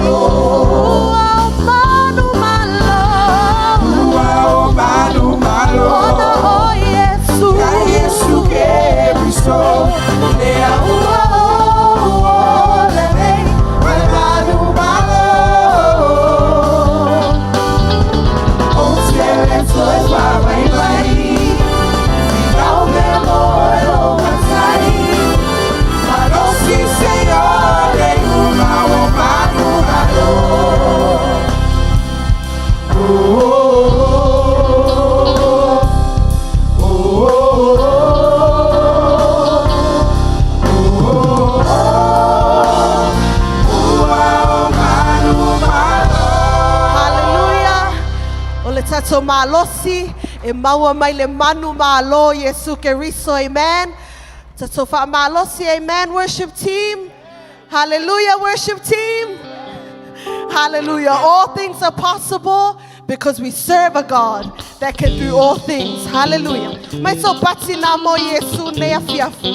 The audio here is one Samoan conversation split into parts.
Ua o manu malo. Ua o manu malo. Ona o Iesu. Ia Iesu Keriso. Lea ua ou ola nei ma le manumalo. Ou te le toe faavaivai. Finau mea mo e lou matai. Malosi seia le iuga o manumalo. Oh, oh, oh, oh, ua o manumalo. Hallelujah. O le tatou malosi e maua mai le manumalo Iesu Keriso. Amen. Tatou faamalosi. Amen. Worship team. Hallelujah, worship team. Hallelujah. All things are possible because we serve a God that can do all things. Hallelujah. Mai so pati nā mo Iesu nei afiafi.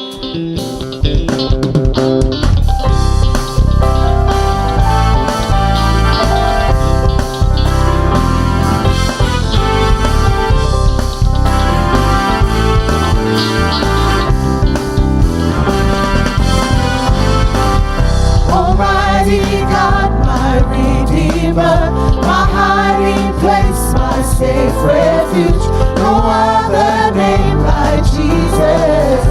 Almighty God, my Redeemer, my hiding place, my safe refuge. No other name like Jesus.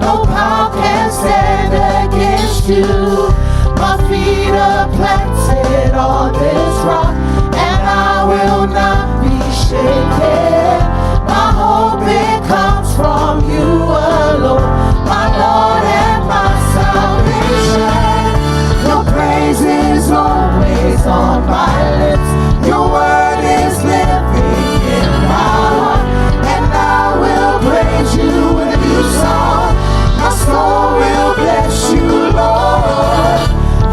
No power can stand against you. My feet are planted on this rock, and I will not be shaken. My hope, it comes from you alone, my Lord and my salvation. Your praise is always on my lips. Your word is living in my heart, and I will praise you with a new song. My soul will bless you, Lord.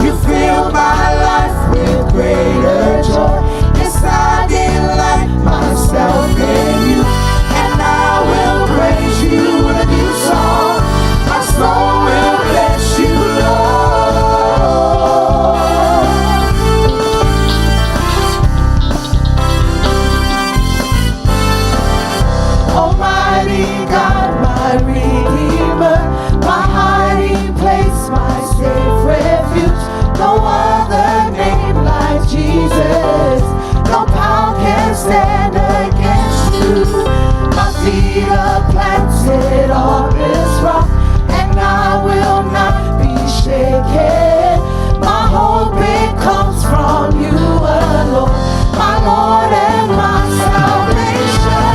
You fill my life with greater joy. Yes, I delight myself in you, and I will praise you with a new song. My soul will bless you, Lord. Almighty God, my Redeemer, my hiding place, my safe refuge. No other name like Jesus. No power can stand against you. My feet are planted on this rock, and I will not be shaken. My hope, it comes from you alone, my Lord and my salvation.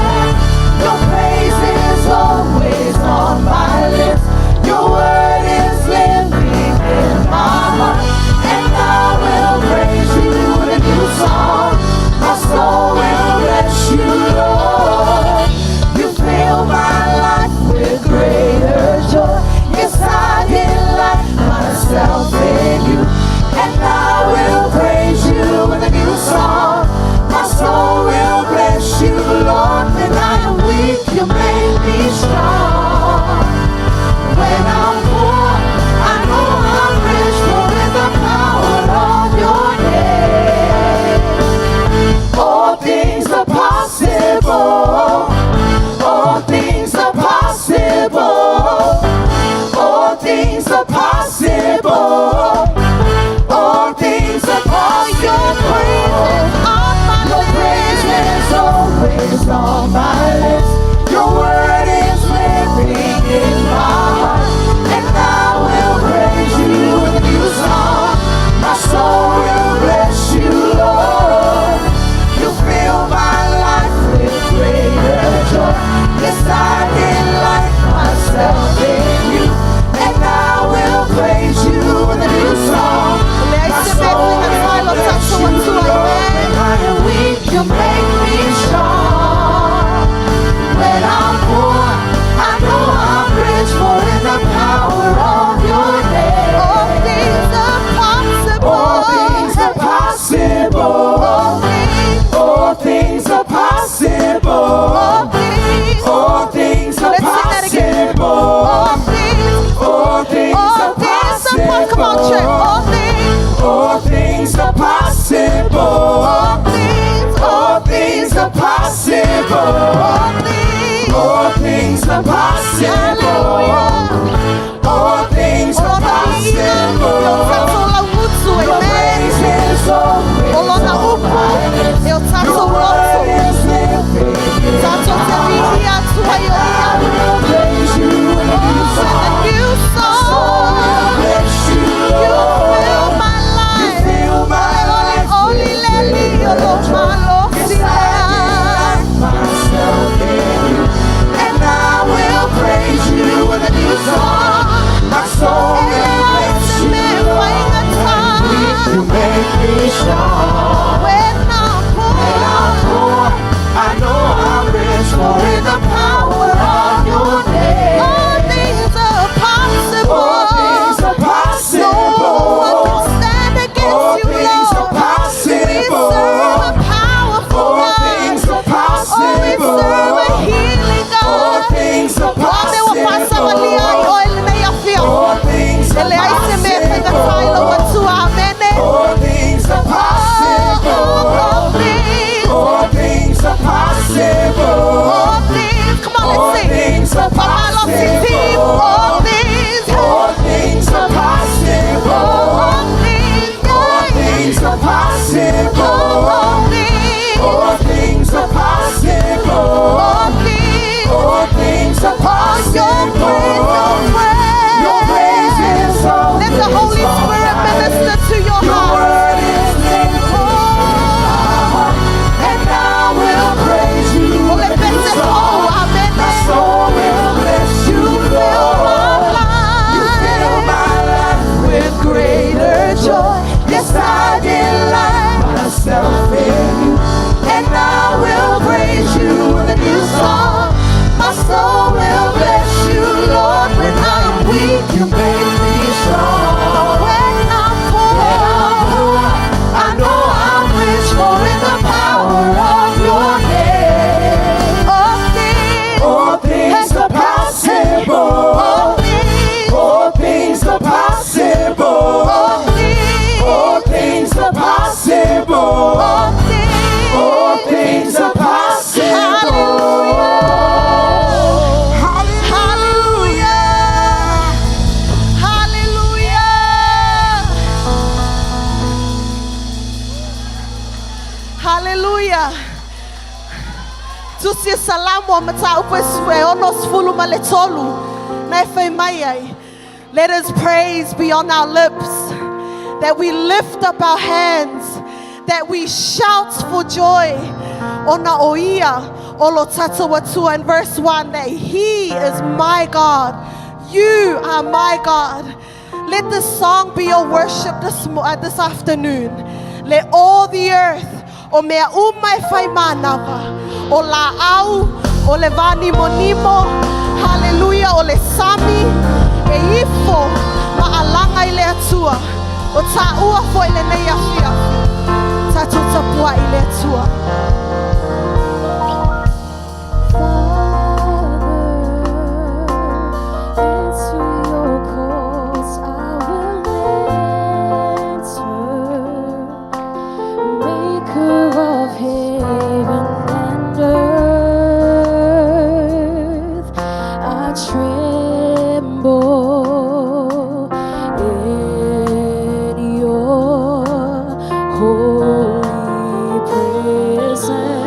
Your praise is always on my lips. Your word is living in my heart, and I will praise you with a new song. My soul will bless you, Lord. You fill my life with greater joy. Yes, I delight myself in you, and I will praise you with a new song. My soul will bless you, Lord. When I am weak, you make me strong. When I'm poor, I know I'm rich, for with the power of your name, all things are possible. All things are possible. All things are possible. All things are possible. Your praise is always on my lips. Your word is living in my heart, and I will praise you with a new song. My soul will bless you, Lord. You fill my life with greater joy. Yes, I delight myself in you, and I will praise you with a new song. My soul will bless you, Lord. When I am weak, you make me strong. possible. All things. All things are possible. Hallelujah. All things O are lona viiga, possible. e o tatou laugutu, Your amen. praise is always O lona on upu, my lips. e o tatou Your loto. word is living in Tatou my te heart. viia atua i And o I ia. will praise you with a new Oh, song. a new My soul will song. bless you, You fill Lord. my You life. fill my Ole life oli with leli o greater lo joy. malo Yes, I delight myself in you, and I will praise you with a new song. My soul will bless you, Lord. You make me strong. When I'm When I'm poor, poor, I know I'm rich, for in the power of your name, all things are possible. all things are No one possible. can stand against All you, things are Lord. We possible. serve a powerful All God. things are Oh, we serve a possible. healing All God. things are O mea ua faasavalīa ai possible. oe lenei afiafi. All things E are leai se mea e faigata i lau possible. Atua. Amene. All things are Oh, all possible. things, All things are possible. all things. Come on, All let's sing. things are Faamalosi team. All possible. things, All things are possible. all things, All yeah. things are possible. All things, All things are possible. all things. All things are Oh, your praise, possible. your Your praise praise. is Let the always Holy on Spirit my minister lips. to your Your heart. word is living in my heart, and I will praise you O le with a new pese fou, song. My amene. soul will bless You you, fill my Lord. You fill life my life with greater joy. Yes, I delight myself in you, and I will praise you with a new song. My soul will bless you, Lord. When I'm weak, you make me strong. When I'm When I'm poor, poor, I know I'm rich, for in the power of your name, all things, all things are possible. all things, All things are possible. all things, All things are possible. all things. All things are possible. Hallelujah. Hallelujah. Hallelujah. Tusi e Salamo a mataupu e e 63. Na e whai mai ai. Let his praise be on our lips, that we lift up our hands, that we shout for joy. Ona o ia, o lo tatou atua. In verse 1, that he is my God. You are my God. Let this song be your worship this afternoon. Let all the earth, o mea uma e whai mānawa, o la au, o le vani monimo, hallelujah, o le sami, e ifo, ma alanga i le atua, o tā ua fo i le nei afiafi, tātou tapua i le atua. Father, into your courts I will enter, Maker of heaven and earth. I tremble in your holy presence.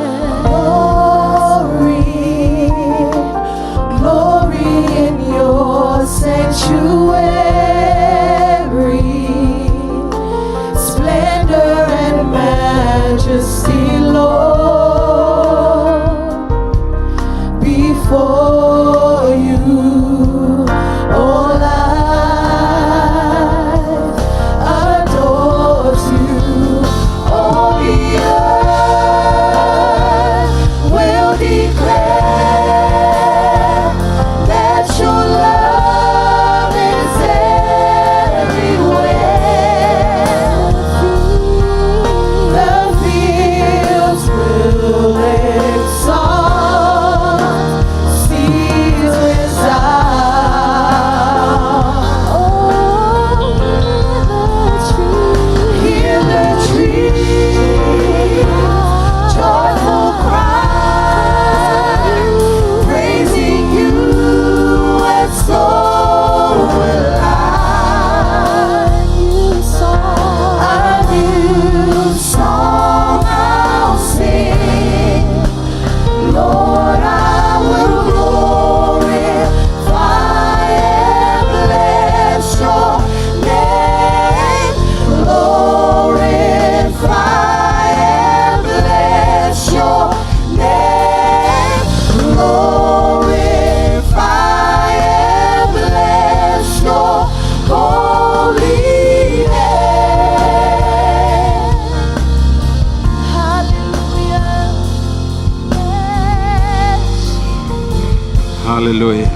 Hallelujah.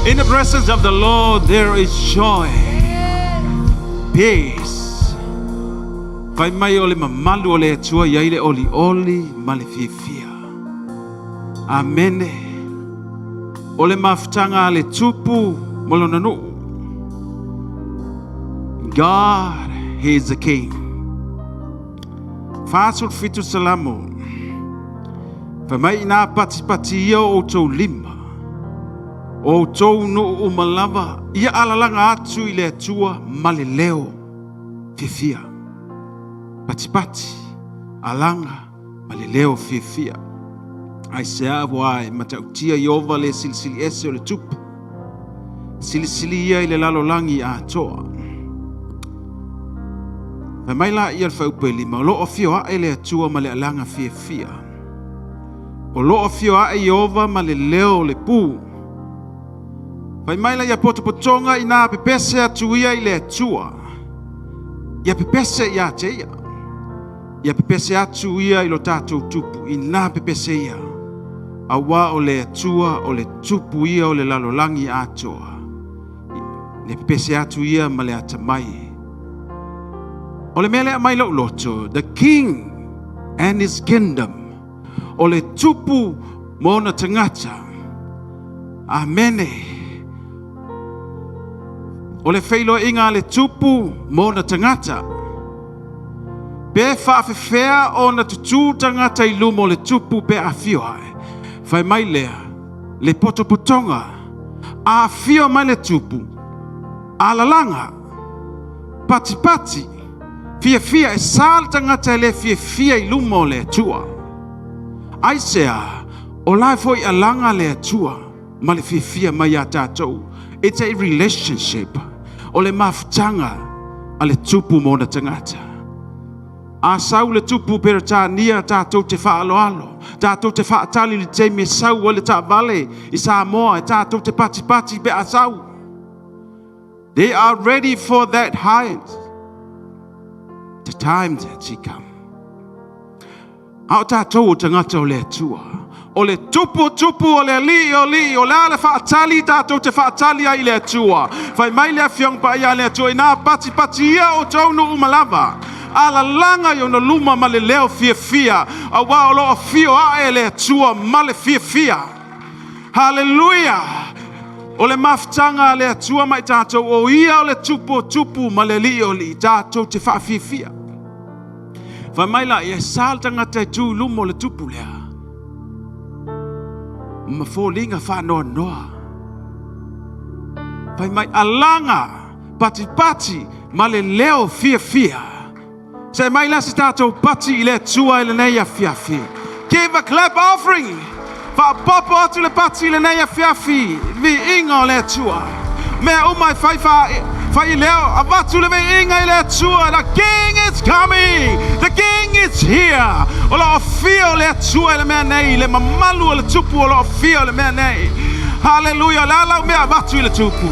In the presence of the Lord there is joy, peace. Fai mai o le mamalu o le Atua i ai le olioli ma le fiafia. Amene. O le mafutaga a le Tupu ma lona nuu. God, He is the King. 47 Salamo. Fai mai ina patipati ia o outou lima, o outou nuu uma lava, ia alalaga atu i le Atua ma le leo fiafia. Patipati, alaga ma le leo fiafia. Aisea ua e matautia Ieova le silisili ese o le Tupu. Silisili ia i le lalolagi atoa. Fai mai la ia le fuaiupu e 5, o lo o afio ae le Atua ma le alaga fiafia. O lo o afio ae Ieova ma le leo o le pu. Fai mai la ia potopotoga ina pepese atu ia i le Atua. Ia pepese ia te ia. Ia pepese atu ia i lo tatou Tupu, ina pepese ia. Auā o le Atua o le Tupu ia o le lalolagi atoa. Ia pepese atu ia ma le atamai. O le mea lea mai lou loto, the king and his kingdom. O le Tupu ma ona tagata. Amene. O le feiloaiga a le Tupu ma ona tagata. Pe faafefea ona tutū tagata i luma o le Tupu pe afio ae. Fai mai lea, le potopotoga, afio mai le Tupu, alalaga, patipati, fiafia, e sa le tagata e le fiafia i luma o le Atua. Aisea, o la e foi alaga le Atua ma le fiafia mai ia tatou. It's a relationship. O le mafutaga a le Tupu ma ona tagata. A sau le Tupu Peretania tatou te faaaloalo, tatou te faatali i le taimi e sau ai le taavale i Samoa, e tatou te patipati pe a sau. They are ready for that height. The time that he come. A o tatou o tagata o le Atua. O le Tupu Tupu o le Alii o Alii, o le a le faatali tatou te faatali ai i le Atua. Fai mai le Afioga Paia a le Atua, ina patipati ia outou nuu uma lava. Alalaga i ona luma ma le leo fiafia, auā o lo o afio ae le Atua ma le fiafia. Haleluia! O le mafutaga a le Atua ma i tatou, o ia o le Tupu o Tupu ma le Alii o Alii, tatou te faafiafia. Fai mai la ia, e sa le tagata e tu i luma o le Tupu lea ma foliga faanoanoa. Fai mai, alaga, patipati ma le leo fiafia. Se mai la se tatou pati i le Atua i lenei afiafi. Give a clap offering. Faapopo atu le pati i lenei afiafi. Viiga o le Atua. Mea uma e fai fai leo, avatu le viiga i le Atua. The King is coming. The King is here. O lo o afio le Atua i le mea nei, le mamalu o le Tupu o lo o afio i le mea nei. Haleluia, o le a lau mea avatu i le Tupu.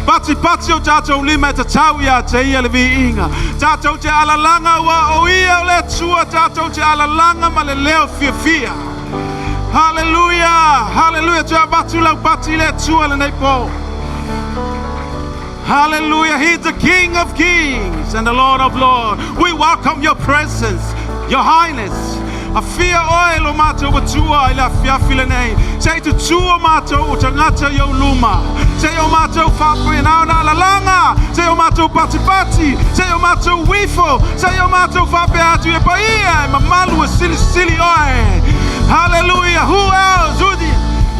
Patipati o tatou lima e tatau ia te ia le viiga. Tatou te alalaga ua o ia o le Atua, tatou te alalaga ma le leo fiafia. Haleluia, haleluia, toe avatu lau pati i le Atua lenei po. Hallelujah. He's the King of Kings and the Lord of Lords. We welcome your presence, your highness. Afio oe lo matou Atua i le afiafi lenei. Se i tutū o matou o tagata i ou luma. Se i o matou faapena ona alalaga. Se i o matou patipati. Se i o matou uifo. Se i o matou faapea atu e paia e mamalu e silisili oe. Hallelujah. Who else? Who the...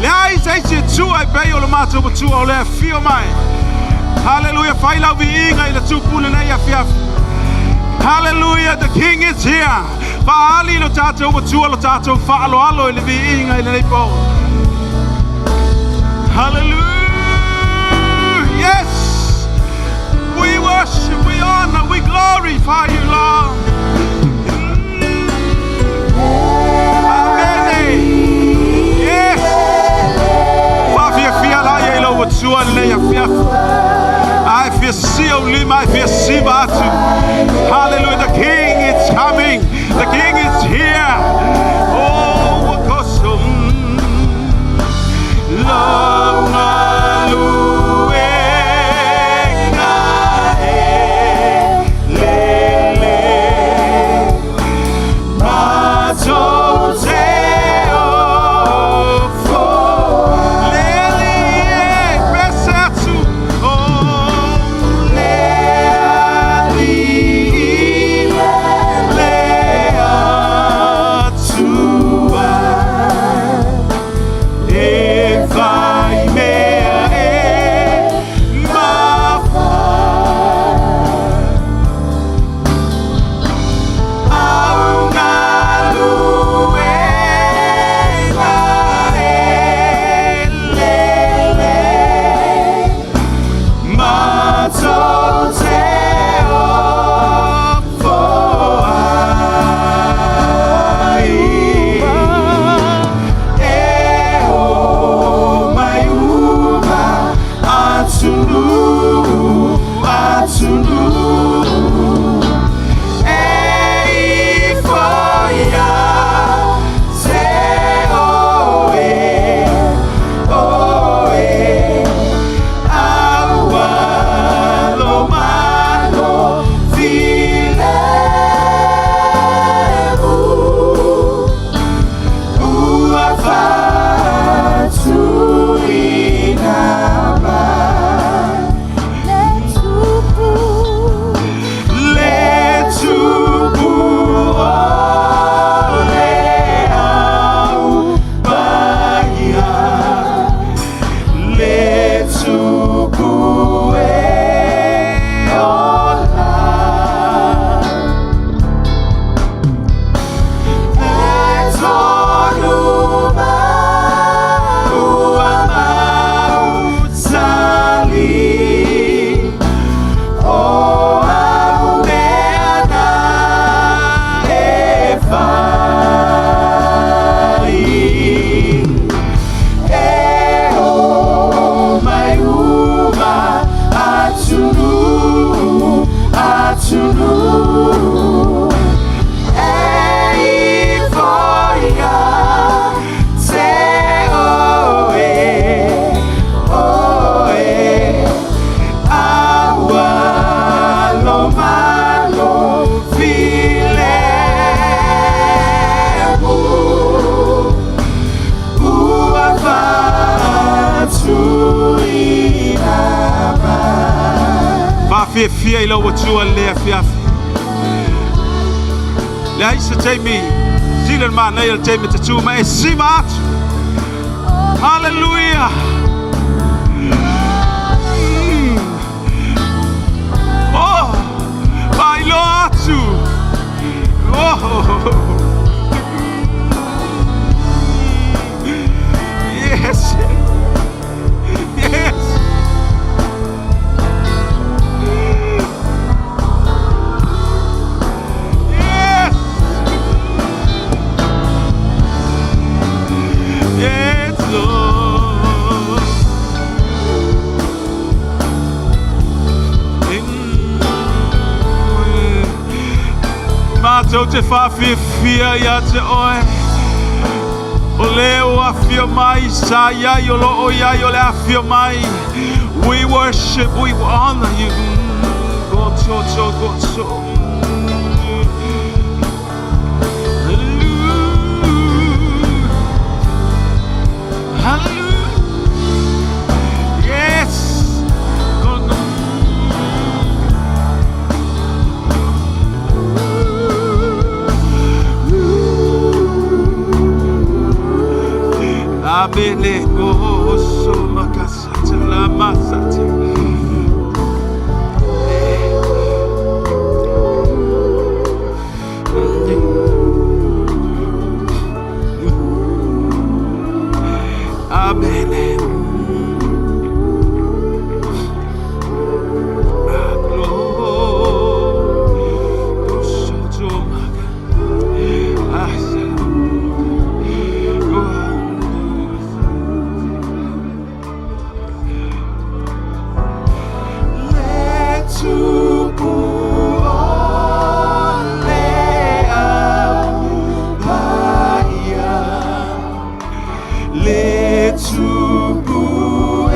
Leai se isi Atua e pei o lo matou Atua o le afio mai. Hallelujah. Fai lau viiga i le Tupu lenei afiafi. Hallelujah. The King is here. Faaali lo tatou Atua lo tatou faaaloalo i le viiga i lenei po. Hallelujah. Yes. We worship, we honor, we glorify you, Lord. Amen. Yes. Faafiafia la ia i lau Atua lenei afiafi. Ai fia sia o lima, ai fia siva atu. Hallelujah. The King is coming. The King is here. Oh, awesome. Lord. Whafiafia i lau atua le afiafi. Le ai se taimi, sila le mānai o le taimi te tū ma e sima atu. Hallelujah. Oh, whailoa atu. Oh. Yes. Yes. Yes. Yes, Lord. Mātou te whawhiwhia i a te oe. O leo awhia mai, sa iai o lo o iai o le awhia mai. We worship, we honor you. Go to, to, go to. Hallelujah. Hallelujah. Yes. Go, go. Abele go so makasata la masata. Amen. Le tupu e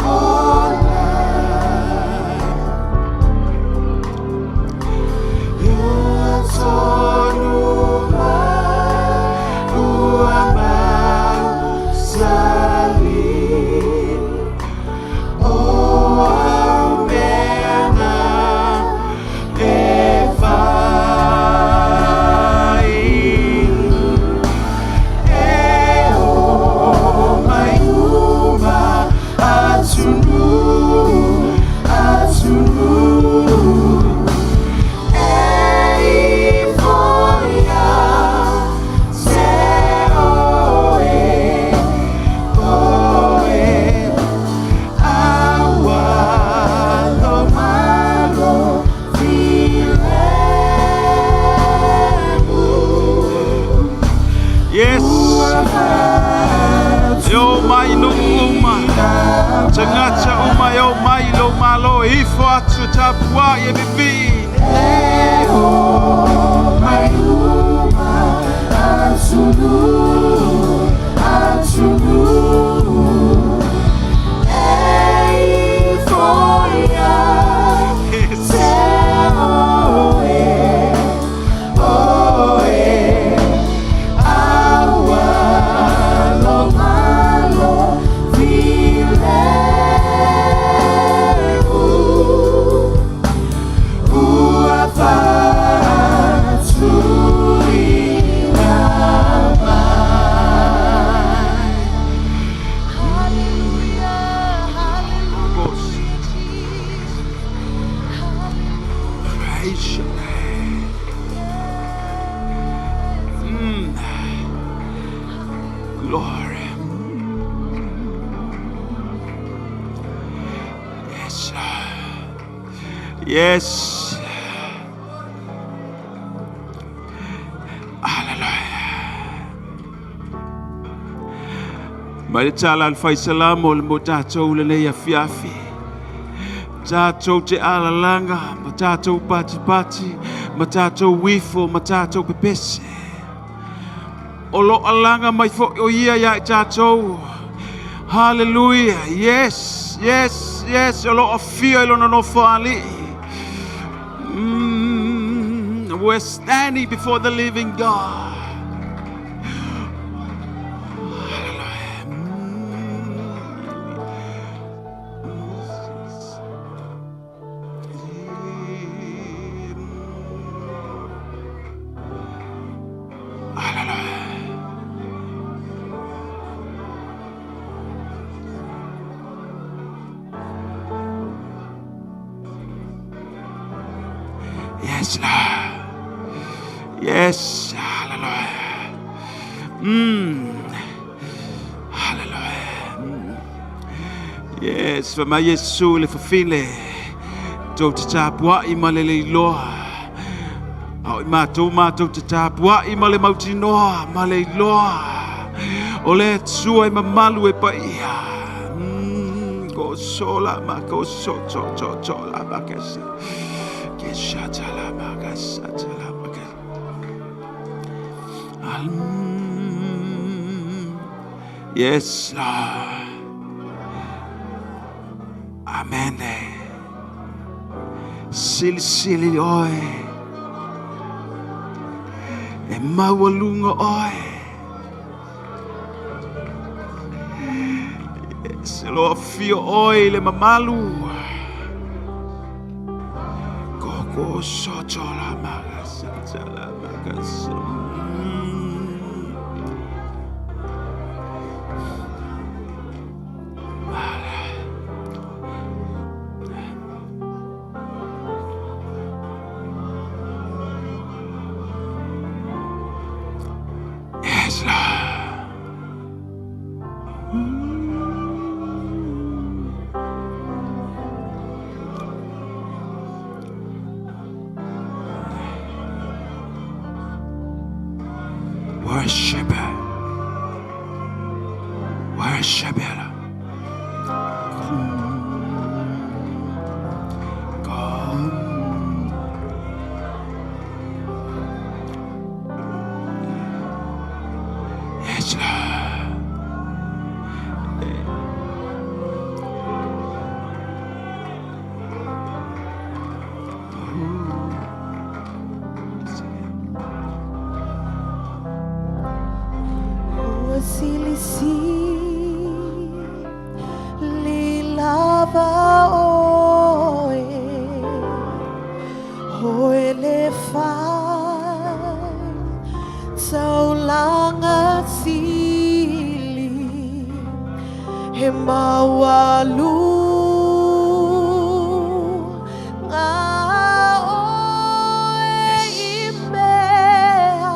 ola. Ia tonu mai ua mausali. O au mea na e whai. E o mai uma atunu, atunu. E ifoia se oe, oe. Awa lo malo filemu. Yes. E o mai no uma. Tagata uma e o mai lo malo ifo atu tapua e bibi. E o mai uma atunu, atunu. E ifoia Yes. se oe, oe. Awa lo malo filemu. Ua fatuina mai. Hallelujah, hallelujah, Jesus. Praise your name. Glory. Yes. Yes. Hallelujah. Mai le tala al whaisalamo le mo tātou le nei afiafi. Tātou te alalanga, ma tātou pati pati, ma tātou wifo, ma tātou pepese. O lo alanga mai fo o ia ia i tātou. Hallelujah. Yes, yes, yes. O lo afia i lona no whaali. We're standing before the living God. Hallelujah. Yes, Lord. Yes, hallelujah. Hallelujah. Yes, fa mai Iesu le fafine. Tou te tapuai ma le leiloa. A o i mātou mātou te tapuai ma le mautinoa ma le iloa. O le Atua e mamalu e paia. Ko sola ma ko so to to to la ma ke sa. Ke sha ta la ma ka sa ta la ma ke. Yes, Lord. Amen. Sili sili oe. E maualuga oe. Yes, o lo o afio oe i le mamalu. Ko soto la maka sa ta la maka sa. Yes, Lord. Worship her. Worship her. Come. Yes, Lord. Ua silisili lava oe, oe le fai taulaga sili, e maualuga oe i mea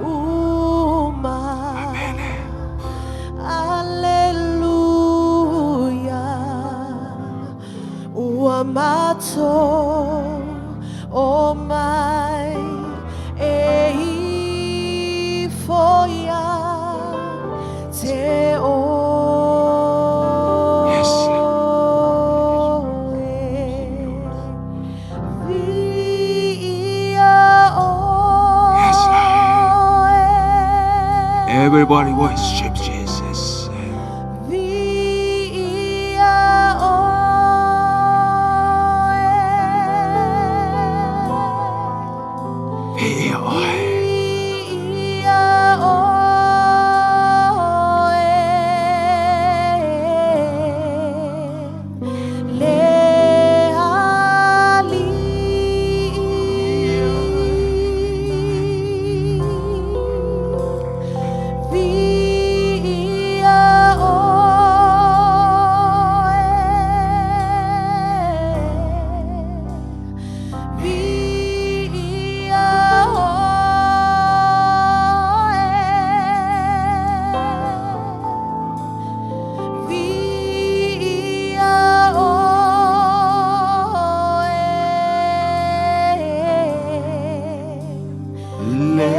uma. Amen. Aleluia, ua matou omai e ifo ia te Yes. oe. Viia Yes, oe. Everybody worship Jesus. Viia oe. Viia oe. Viia oe. Le Alii. Viia oe. Viia oe. Viia oe. Le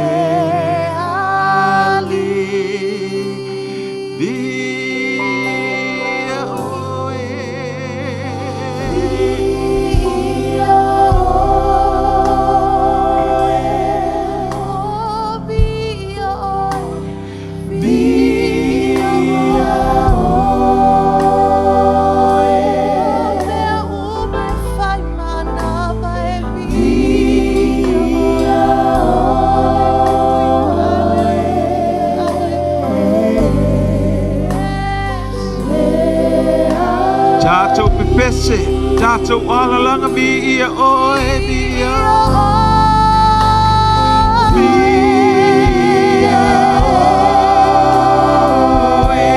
Alii. Viia oe. Viia oe. Oh, viia oe. Viia oe. Mea uma e fai manava e viia oe. Tatou pepese, tatou alalaga viia oe, viia. Viia oe.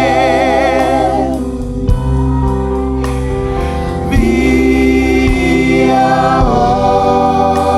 Viia oe.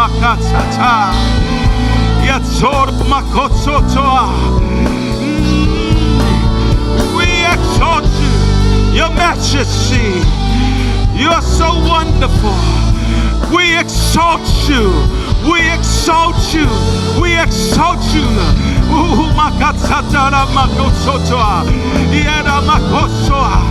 makatata. Ia toro makototoa. We exalt you, your majesty. You are so wonderful. We exalt you. We exalt you. We exalt you. Makatata makototoa. Iera makosoa.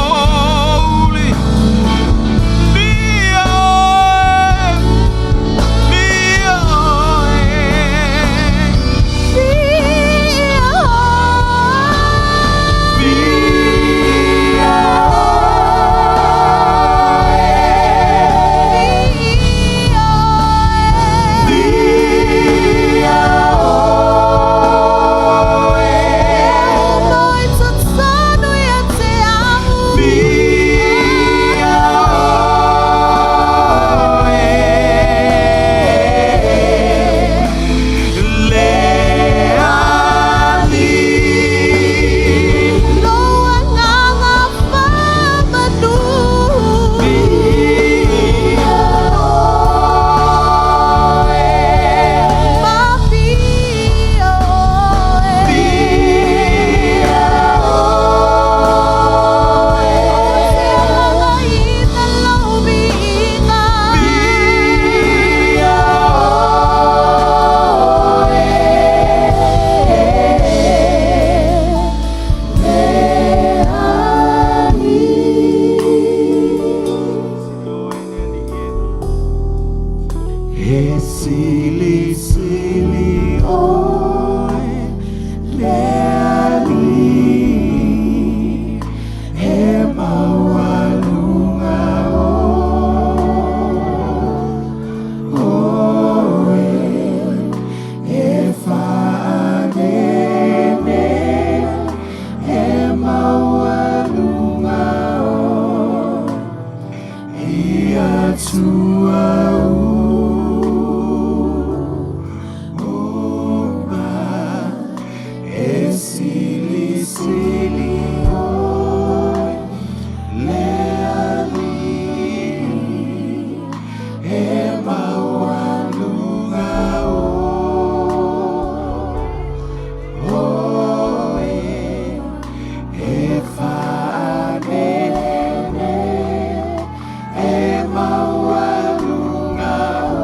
Holy, Sili sili oe le ali e maualuga oe e fa'anene e maualuga o i Atua uma e silisili oe le Alii e maualuga oe e fa'anene e maualuga o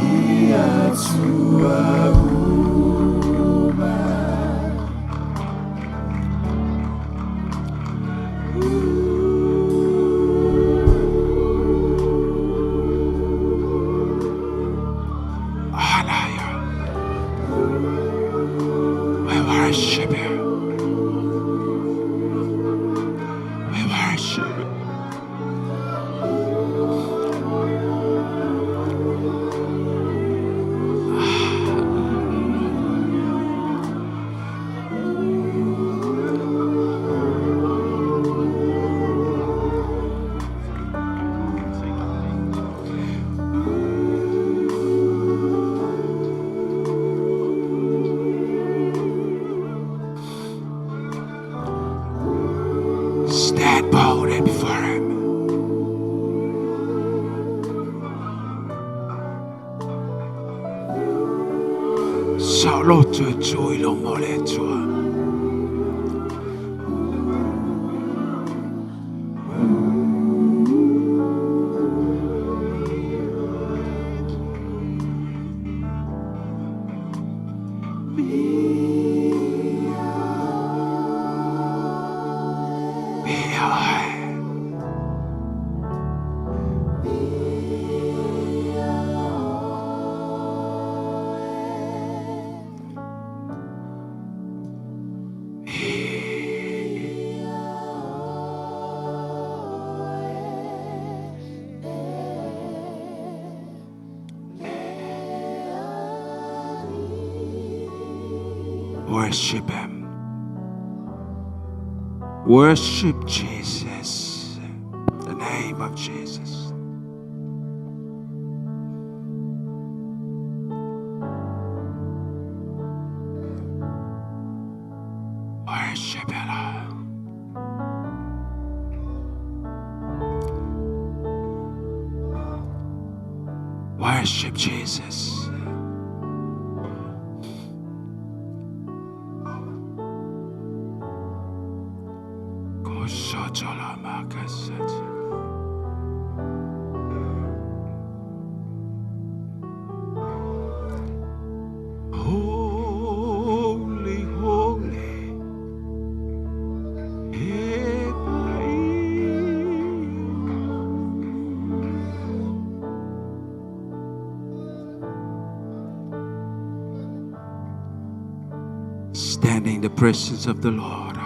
i Atua uma. Honor you. We worship you. We worship you. Stand boldly before him. Saoloto e tu i luma o le Atua. Be oe. Worship him. Worship Jesus. The name of Jesus. Worship you, Lord. Worship Jesus. Holy, holy. Standing in the presence of the Lord.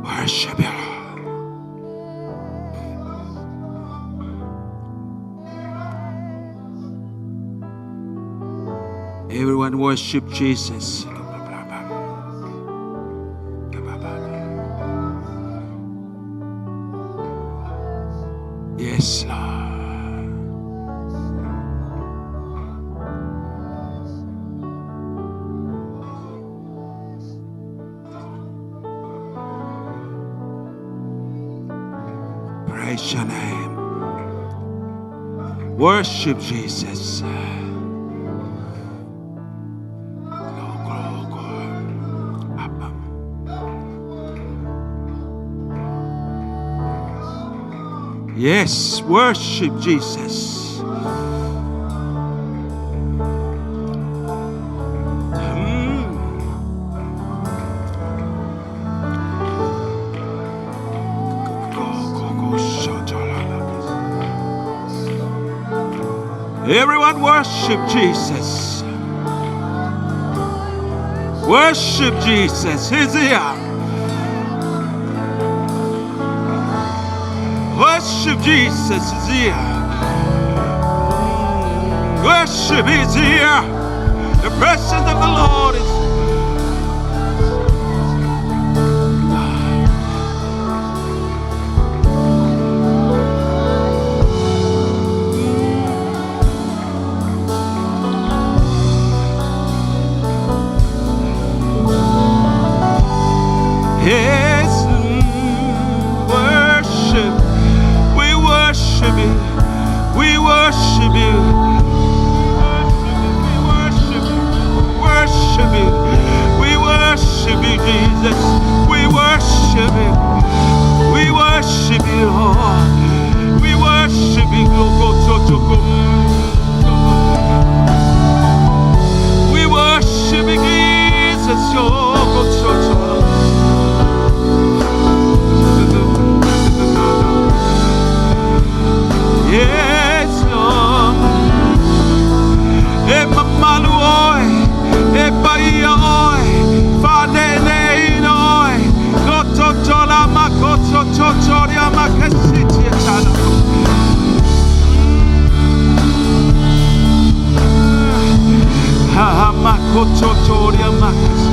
Worship you, Lord. Everyone worship Jesus. Yes, Lord. Praise your name. Worship Jesus. Yes, worship Jesus. Everyone worship Jesus. Worship Jesus. He's here. Worship Jesus is here. Worship is here. The presence of the Lord is. Yes, worship. We worship you. We worship you. We worship you. Worship you. We worship you, Jesus. We worship you. We worship you, Lord. We worship you. We worship you, Jesus. Yes, Lord. E mamalu oe, e paia oe, whanene ina oe, koto tola makoto totoria makasiti e tala. Ha makoto toria makasiti.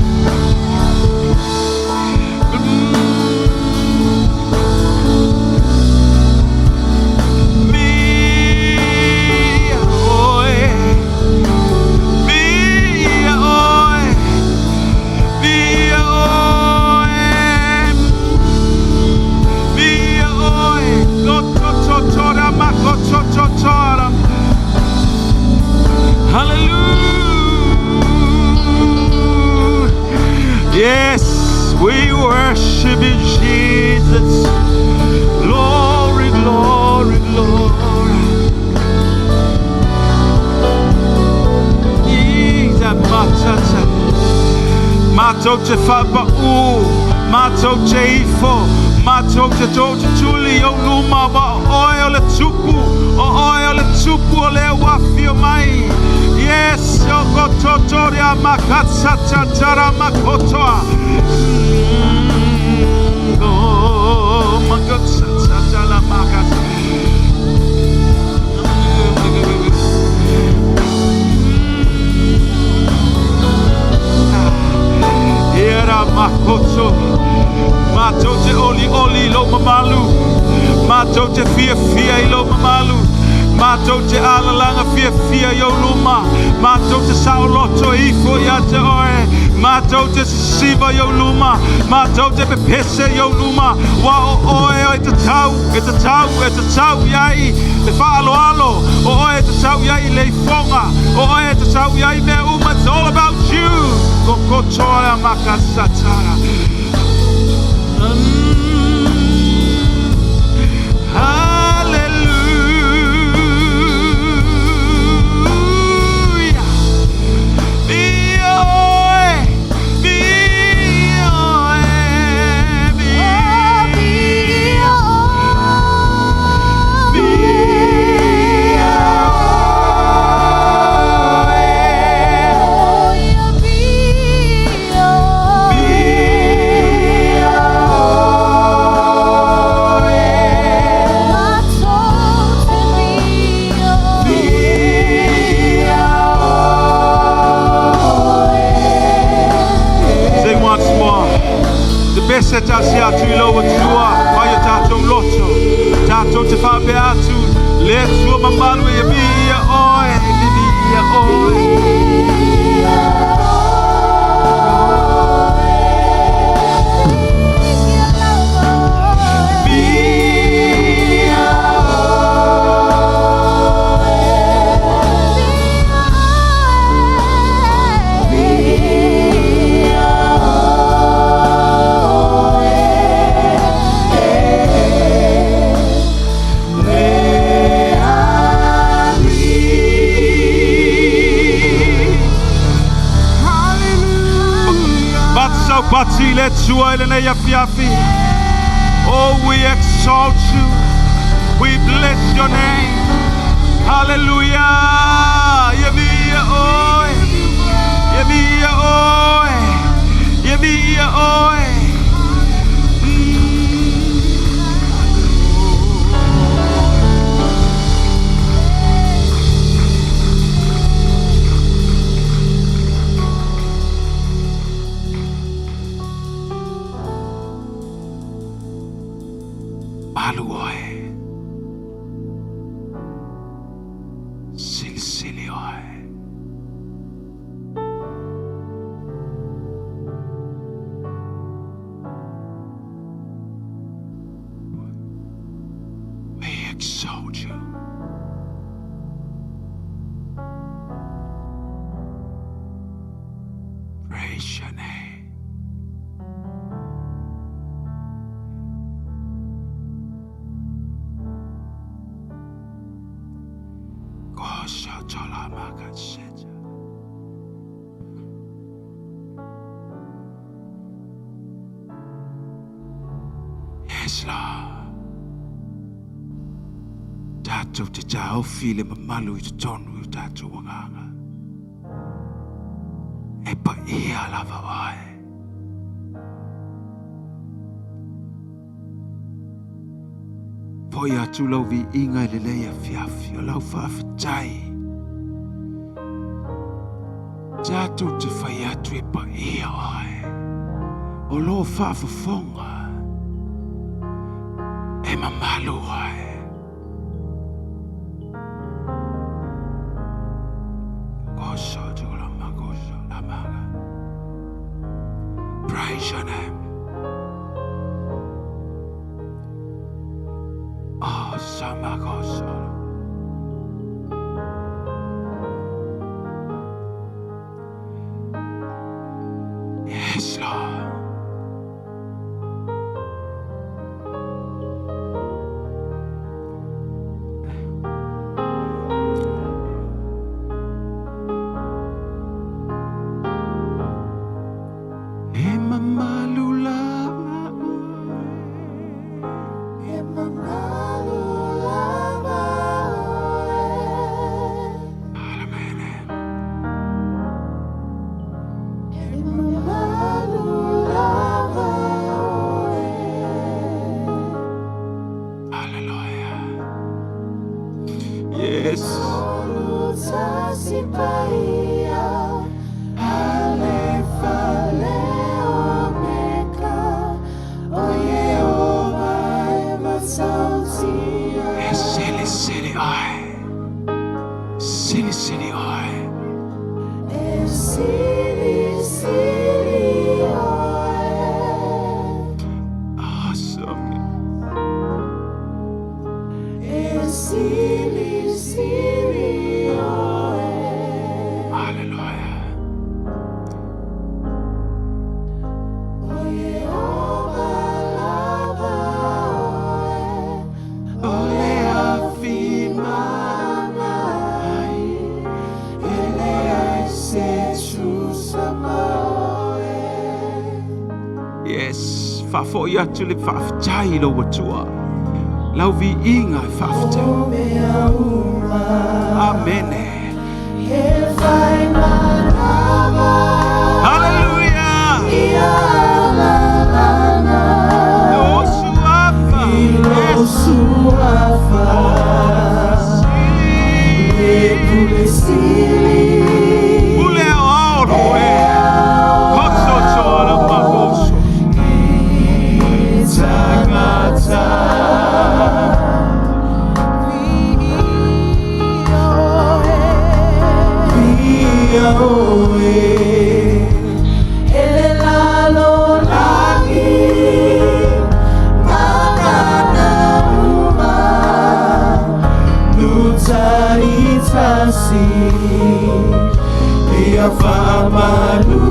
Hallelujah. Yes, we worship you, Jesus. Glory, glory, glory. Mato te whapa'u, mato te ifo, Mātou te tōtutuli o luma wa o oe o le tupu, o oe o le tupu o lea wafio mai. Yes, o kototoria makatata tara makotoa. Oh, makatata tara makata. Era makoto. Mātou te oli oli lo mamalu. Mātou te fia fia i lo mamalu. Mātou te alalanga fia fia i o luma. Mātou te saoloto ifo ia te oe. Mātou te sisiva i o luma. Mātou te pepese i o luma. Wa o oe o e te tau, e te tau, e te tau iai. Le whaaloalo. O oe e te tau iai le ifonga. O oe e te tau iai mea uma. It's all about you. Kokotoa makasatara. Hallelujah. Be-oi, be-oi, Sing once more. Te pese tasi atu i lau atua, mai o tātou loto. Tātou te whaapea atu, le atua mamalu e mi ia oe, mi ia oe. Batsau pati le tua i le nei afiafi. Oh, we exalt you. We bless your name. Hallelujah. Ia mi ia oe. Ia mi ia oe. Ia mi ia oe. Malu oe. Sili sili oe. We exalt you. Praise your name. Kosho. Yes, Lord. Tātou te tāofi le mamalu i te tonu i tātou wanganga. E pa ia lava oe. Foi atu lau vi inga i le lei afiafi o lau whaafetai. Tātou te whai atu e pa ia oe. O lo whaafafonga. E mamalu oe. Koso tula makoso la maga. Praise your name. Oh, samakoso. Yes, Lord. E mamalu lava. Yes, faafoi atu le faafetai i lou Atua. Lau viiga e faafetai. Amene. Hallelujah. O suafa. Yes. Pule o oro e. Koso toa makoso. Tagata. Ia whaamalu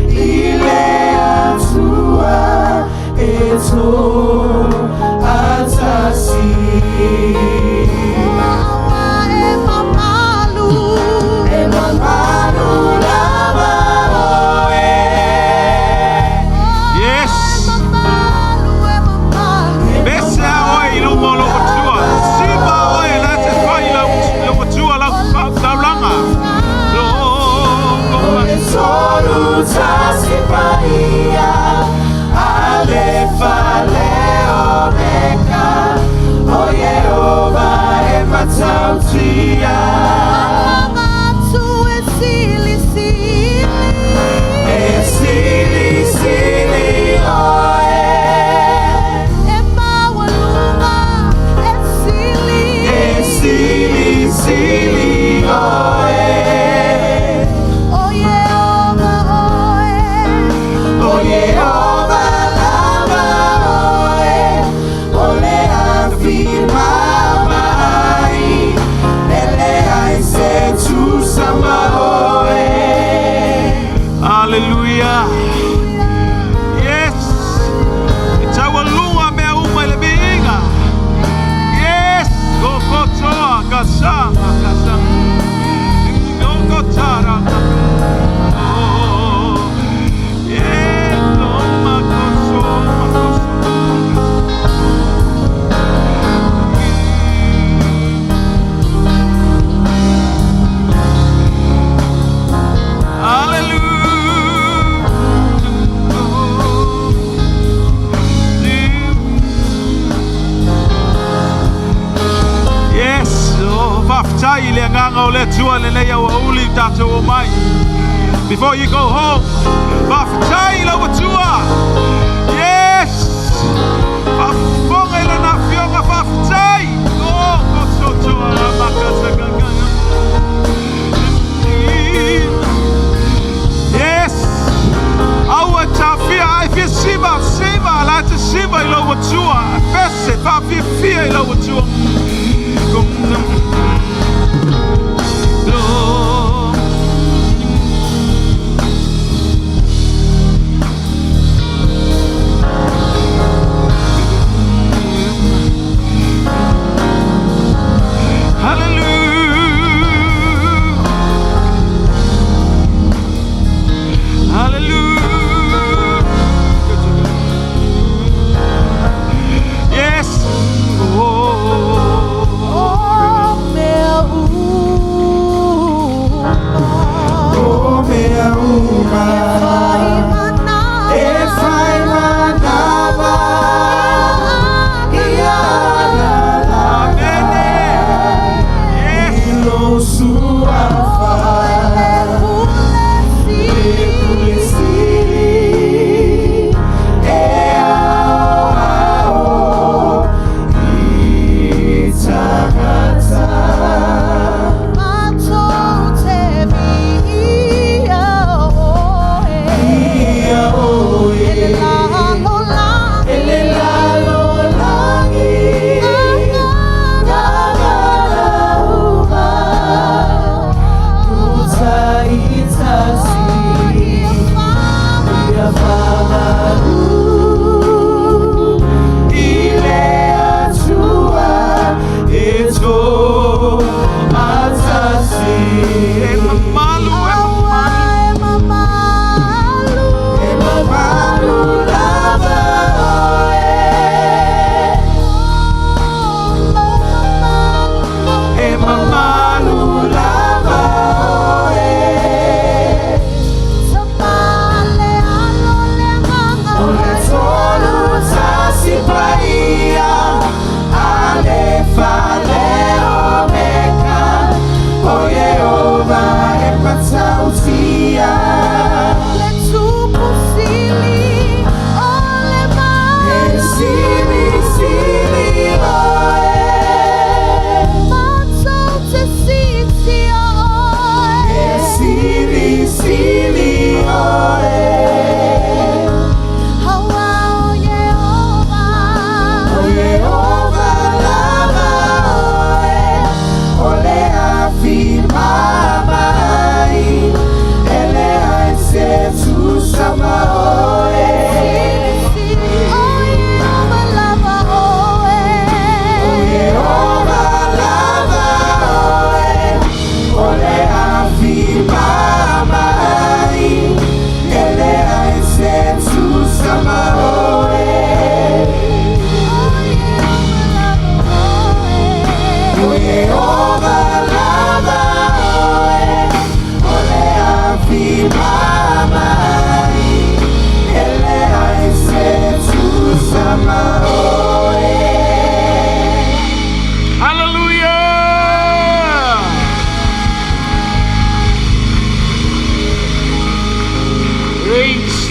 i le atua e tō atasi. E mamalu lava oe. Yes. Pese a oe i luma o lou Atua. Siva oe la te fai lau Atua lau taulaga. Lo Le tolu tasi paia, Alefa le Omega, o Iehova e matautia. E sili sili oe. E sili sili oe. O Iehova lava oe, o le afi mamai, e leai se tusa ma oe. Hallelujah. Yes. E taualuga mea uma i le viiga. Yes. Kokotoa kasanga kasanga. Kokotara. Oh. Yes. Oh, makoso, makoso. Hallelujah. Yes, oh, faafetai i le agaga o le Atua lenei aoauli tatou o mai. Before you go home, faafetai i lau Atua. Yes. Faafofoga i lana afioga faafetai. Oh, kosotoa makasakakaka. Yes. Aua tafia ai fia siva, siva, la te siva i lau Atua. Fese, faafiafia i lau Atua. Oh. Hallelujah. Hallelujah. Yes. Oh.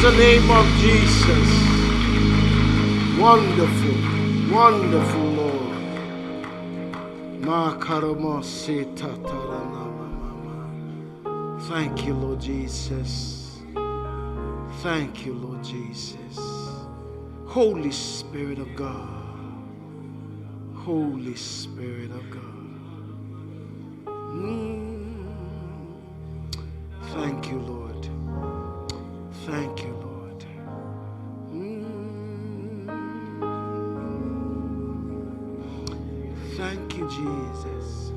the name of Jesus. Wonderful, wonderful Lord. Thank you, Lord Jesus. Thank you, Lord Jesus. Holy Spirit of God. Holy Spirit of God. Thank you, Lord. Thank you, Lord. Thank you, Jesus.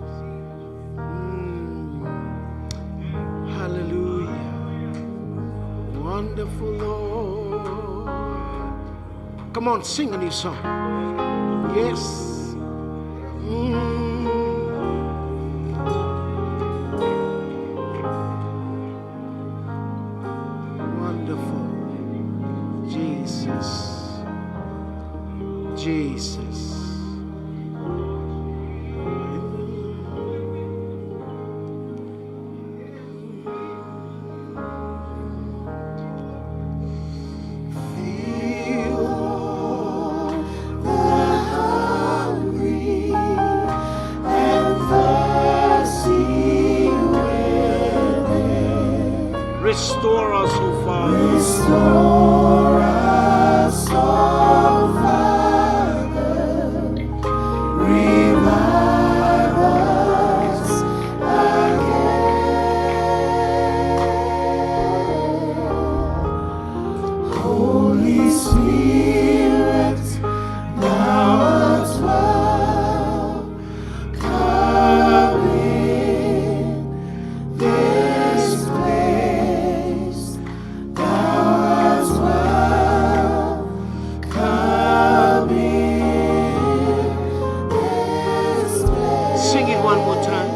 Hallelujah. Wonderful Lord. Come on, sing a new song. Yes. Wonderful. Jesus. Jesus. Restore us, O Father. Restore us, O Father. Revive us again. Holy Spirit, thou art welcome in this place. Thou art welcome in this place. Sing it one more time.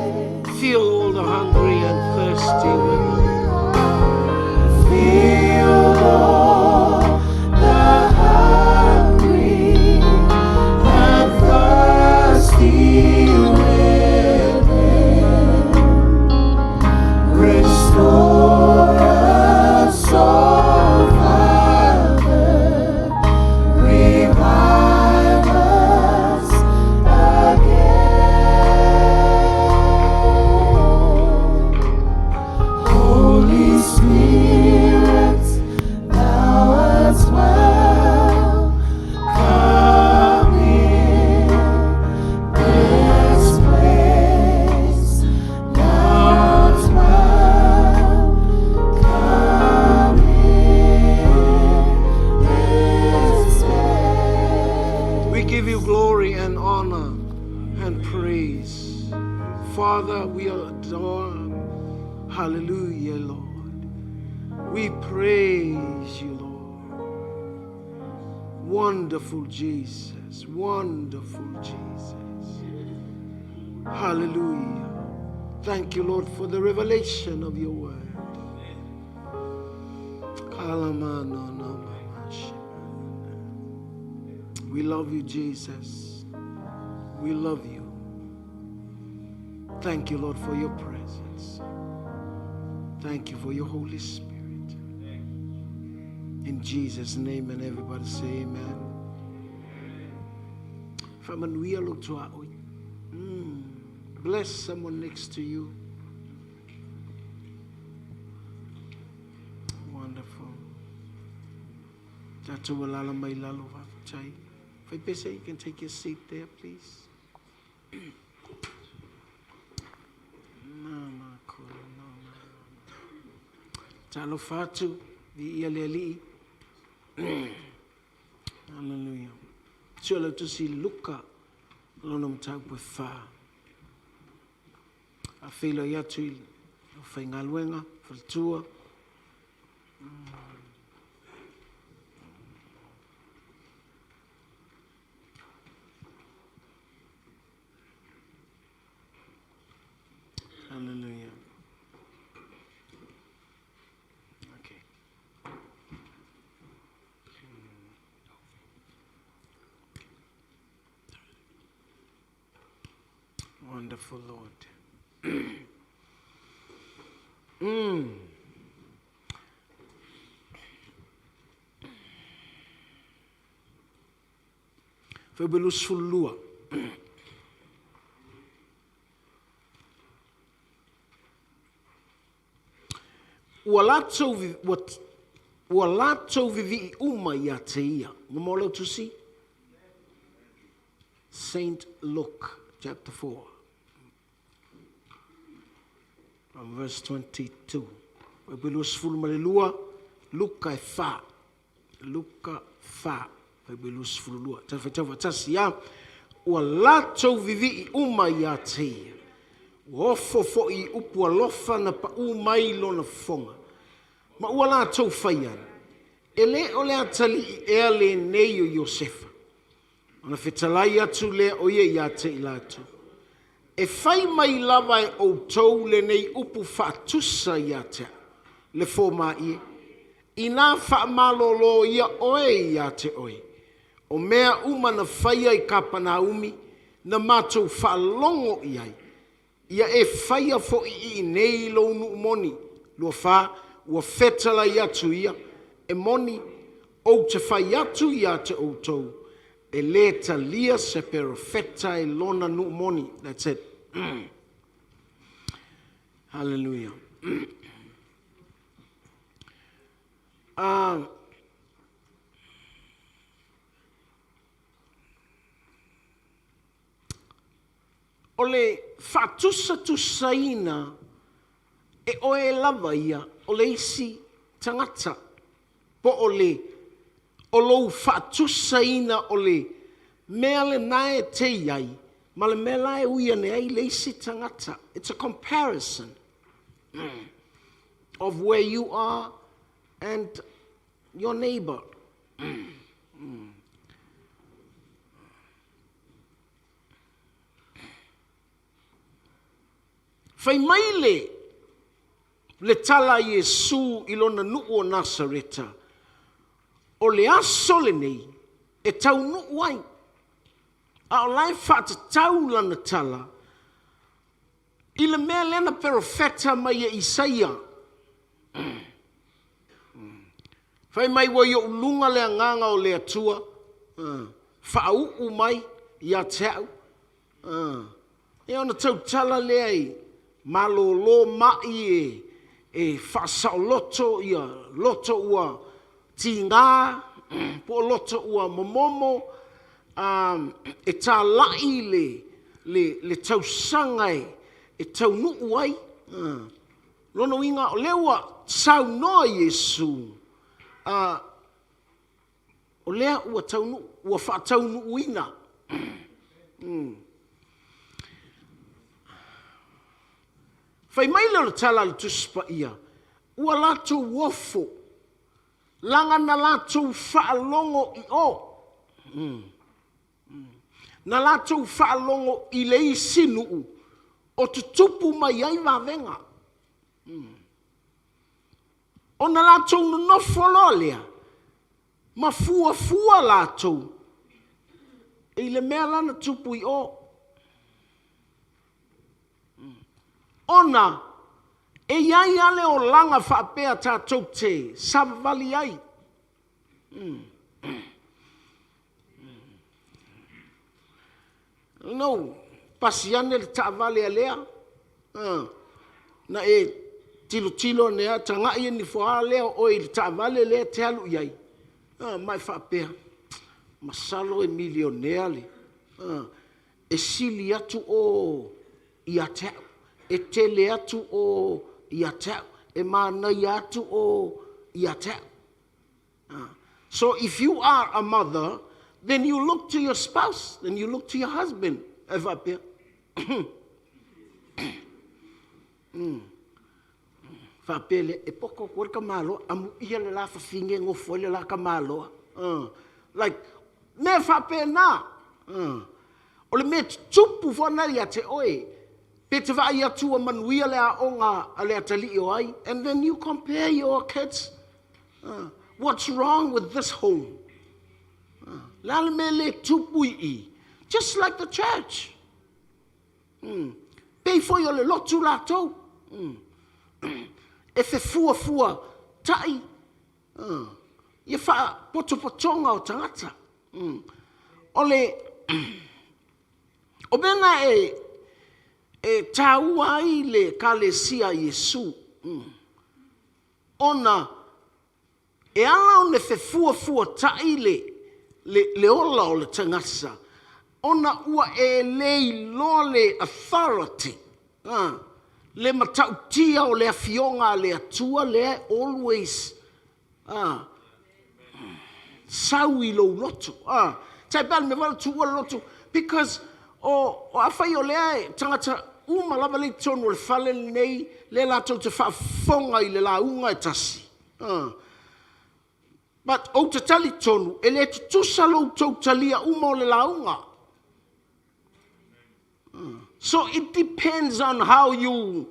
Feel all the hungry and thirsty within. Feel all the hungry and thirsty within. Restore us, O Father. Revive us again. Holy Spirit, thou art welcome in this place. Thou art welcome in this place. We give you glory and honor and praise. Father, we adore. Hallelujah, Lord. We praise you, Lord. Wonderful Jesus, wonderful Jesus. Hallelujah. Thank you, Lord, for the revelation of your word. We love you, Jesus. We love you. Thank you, Lord, for your presence. Thank you for your Holy Spirit. In Jesus' name, and everybody say amen. Bless someone next to you. Wonderful. You can take your seat there, please. Hallelujah. Sio tu si Luka lona mtau pe wha. A whilo i atu i whaingaluenga, whaltua. Hallelujah. Okay. Wonderful Lord. Fuaiupu 22. Ua latou, ua, ua latou vivii uma ia te ia. Mo lau tusi? Saint Luke chapter 4. From verse 22. Fuaiupu 22, Luka e 4. Luka 4, fuaiupu 22. Tau faitau faatasi ia. Ua latou vivii uma ia te ia. Ua ofo foi i upu alofa na paʻū mai lona fofoga. Ma ua latou fai ai, E le o le atalii ea lenei o Iosefa? Ona fetalai atu lea o ia ia te i latou, E fai mai lava e outou lenei upu faatusa ia te au, le fomai e, inā faamalōlō ia oe ia te oe, o mea uma na faia i Kapanaumi na matou faalogo i ai, ia e faia foi i inei i lou nuu moni. 24, Ua fetalai atu ia, e moni, ou te fai atu ia te outou, e lē talia se perofeta i lona nuu moni. That's it. Hallelujah. O le faatusatusaina e oe lava ia o le isi tagata, po o le o lou faatusaina o le mea lena e te i ai ma le mea la e ui ane ai le isi tagata. It's a comparison of where you are and your neighbor. Fai mai le le tala a Iesu i lona nuu o Nasareta, O le aso lenei e taunuu ai, a o la e faatatau lana tala i le mea lea na perofeta mai e Isaia. Fai mai ua i ou luga le agaga o le Atua, faauu mai ia te au. Ia ona tautala lea i malōlō mai e, e faasaoloto ia loto ua tigā po o loto ua momomo, e tāla'i le, le, le tausaga e, e taunuu ai. Lona uiga, o lea ua saunoa Iesu, a, o lea ua taunuu, ua faataunuuina. Fai mai lea o le tala a le Tusi Paia, ua latou ofo, laga na latou faalogo i o. Na latou faalogo i le isi nuu o tutupu mai ai vavega. Ona latou nonofo loa lea ma fuafua latou i le mea la na tupu i o. Ona e i ai lava le olaga faapea tatou te savavali ai. No, pasi ane le taavale a lea, na e tilotilo ane lava, tagai ane ifo lava lea o oe i le taavale lea e te alu i ai, ma e faapea, masalo e milionea le, e sili atu o ia te au, e tele atu o ia te au, e manaia atu o ia te au. So if you are a mother, then you look to your spouse, then you look to your husband. E faapea. Faapea lea, e poko atu ai le tamaloa, amuia le la fafine e nofo ai le la tamaloa. Like, mea faapena. O le mea tutupu foi lena ia te oe. Pe te vaai atu ua manuia le aoga a le atalii o ai, and then you compare your kids. What's wrong with this home? Le a le mea le tupu i i? Just like the church. Pei foi o le lotu latou. E fefuafua tai ia faapotopotoga o tagata. O le O mea na e, e tāua ai le Ekalesia a Iesu, ona e ala ona fefuafuata'i le, le, le ola o le tagata, ona ua e le iloa le authority, a, le matautia o le Afioga a le Atua lea always a, sau i lou loto. A, tai pei o le mea foi lea tuua le loto because o, o afai o lea e tagata uma lava lea i totonu o le fale lenei lea latou te faafofoga i le lauga e tasi. A, but ou te talitonu e le tutusa lo outou talia uma o le lauga. So it depends on how you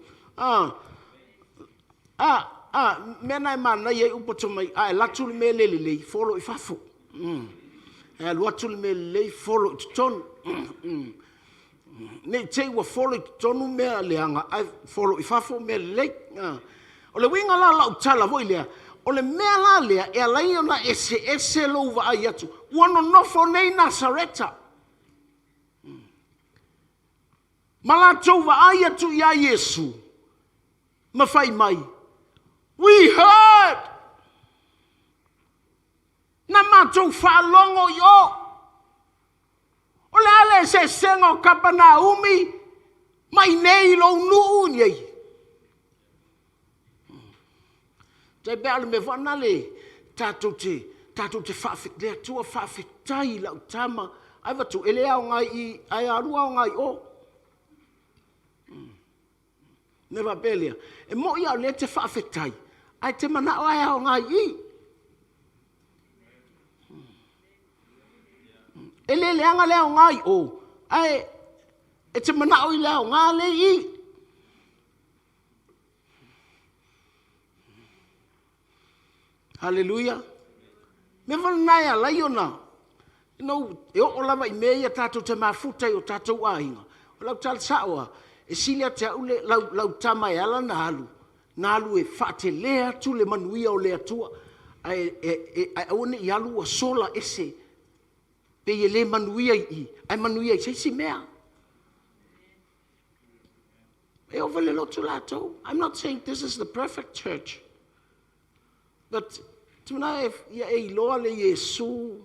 mea na e manaia ai upu atu mai, a e alu atu le mea le lelei, folo i fafo. E alu atu le mea lelei, folo i totonu. Ne i te i ua folo i totonu mea leaga, ae folo i fafo mea lelei. O le uiga la o lau tala foi lea, o le mea la lea e ala ai ona eseese lou vaai atu, ua nonofo nei Nasareta ma latou vaai atu iā Iesu ma fai mai, We heard! Na matou faalogo i o. O le a le eseesega o Kapanaumi ma inei i lou nuu nei? Tai pei o le mea foi lena le tatou te tatou te faafe, le Atua faafetai i lau tama ai vatu e le aoga i i ae alu aoga i o. Me faapea lea, e moi lava o lea e te faafetai, ae te manao lava e aoga i i. E le leaga le aoga i o, ae e te manao i le aoga lea i i. Haleluia. Mea foi lena e ala ai ona no, e oo lava i mea ia tatou te mafuta i o tatou aiga. O lau tala sao lava, e sili ia te au le, lau, lau tama e ala ona alu, na alu e faatele atu le manuia o le Atua, ae, e, e, ae aua ne i alu ua sola ese, pei e le manuia i i, ae manuia i se isi mea. E oo foi i le lotu latou. I'm not saying this is the perfect church. But tuna e, ia e iloa le Iesu.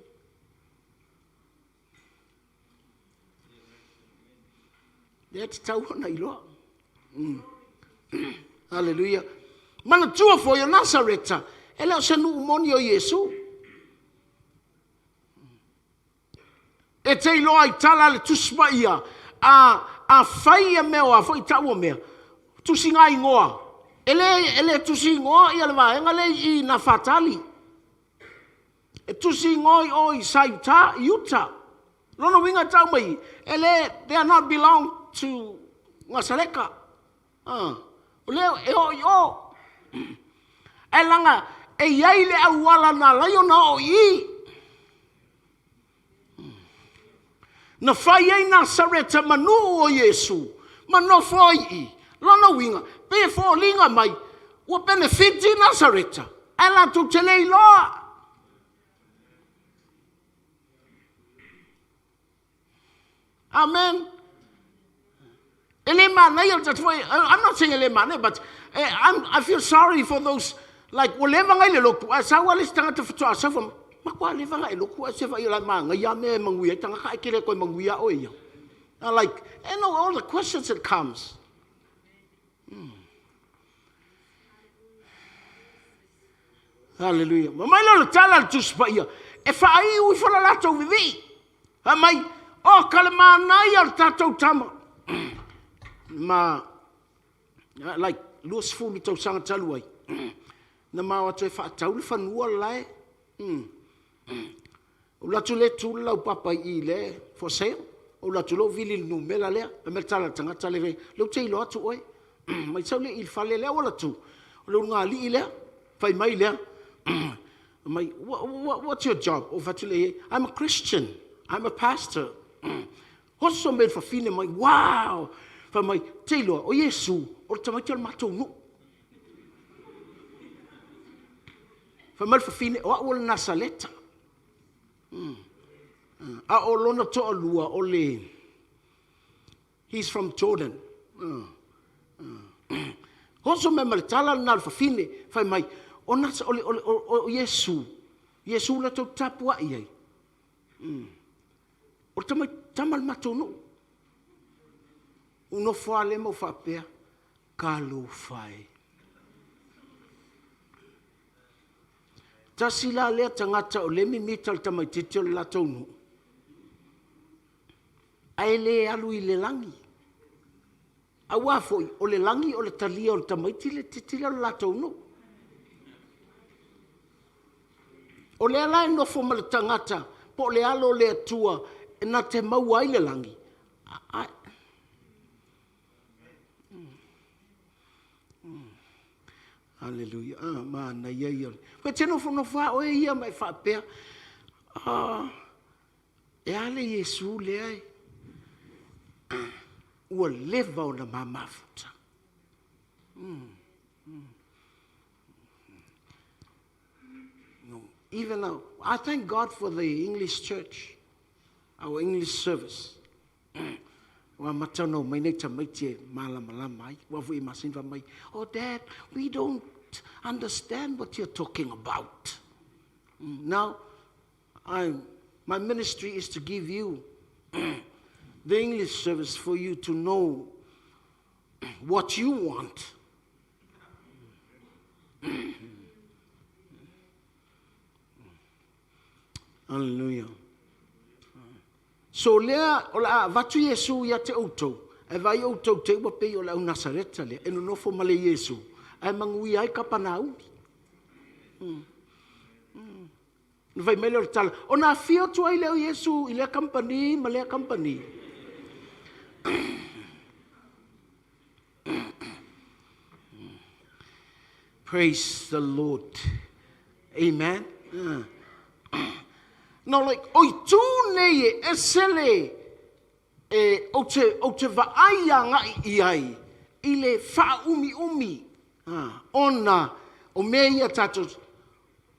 Lea tatau ona iloa. Hallelujah. Manatua foi o Nasareta, e le o se nuu moni o Iesu. E te iloa i tala a le Tusi Paia, a, a fai ia mea o a foi tau o mea, tusi ngā ingoa. E le, e le tusi ingoa ia le vaega lea i Nafatali. E tusi ingoa i o i Saiuta, i uta. Lona uiga e tau mai, e le, they are not belong to Nasaleka. Ah, o lea e oo i o. Ae laga e i ai le auala na ala ai ona oo i i. Na fai ai Nasareta ma nuu o Iesu, ma nofo ai i i. Lona uiga, pei e foliga mai, ua penefiti Nasareta, ae latou te le iloa. Amen. E le manaia le tatou foi, I'm not saying e le manaia, but eh, I'm, I feel sorry for those, like, ua leva ngai le lotu, ae sau lava le isi tagata faatoa sau fa, matua leva ngai lotu, ae se fai la manaia mea e manuia ai tagata, ae te le toe manuia oe ia. I'm like, you know, all the questions that comes. Hallelujah. Ma mai lea o le tala a le Tusi Paia, e faaiu ifo le latou vivii. Fai mai, o ka le manaia o le tatou tama. Ma, like, 20 tausaga talu ai, na ma o atu e faatau le fanua le lae. Ou alu atu lea tu le laupapa i i le for sale. Ou alu atu loa ou vili i le numera lea. Fai mai le tala a le tagata lea, lea ou te iloa atu oe. Mai sau lea i le fale lea ua latu, o le ulugalii lea. Fai mai lea, mai, what's your job? Ou fai atu lea i ai, I'm a Christian. I'm a pastor. Oso mai le fafine mai, wow! Fai mai, te iloa, o Iesu, o le tamaiti o le matou nuu. Fai mai le fafine, o au o le Nasaleta. A o lona toalua o le, he's from Jordan. Oso mai ma le tala lena a le fafine, fai mai, o nasa, o le, o le, o, o Iesu, Iesu la tou tapuai ai. O le tama, tama le matou nuu. U nofo lava lea ma ou faapea, talofa e. Tasi la lea tagata o lea e mimita le tamaitiiti o le latou nuu, ae le alu i le lagi. Aua foi, o le lagi o le talia o le tamaiti le titi lea o le latou nuu. O lea la e nofo ma le tagata po o le alo o le Atua e na te maua ai le lagi. Hallelujah. Ah, manaia ia. E te nofonofo lava oe ia ma e faapea, ah, e a le Iesu lea e ua leva ona ma mafuta. No, even now, I thank God for the English church, our English service. Ua amata ona omai nai tamaiti e malamalama ai. Ua foi e masani fai mai, oh dad, we don't understand what you're talking about. Now, my ministry is to give you the English service for you to know what you want. Hallelujah. So lea o le a avatu Iesu ia te outou, e vaai outou te ua pei o le au Nasareta lea, e nonofo ma le Iesu, ae manuia ai Kapanaumi. Na fai mai lea o le tala, ona afio atu ai lea o Iesu i lea kamupani ma lea kamupani. Praise the Lord. Amen. No, like, o itu nei e ese le, e, ou te, ou te vaai agai i ai i le faaumiumi, ona o mea ia tatou,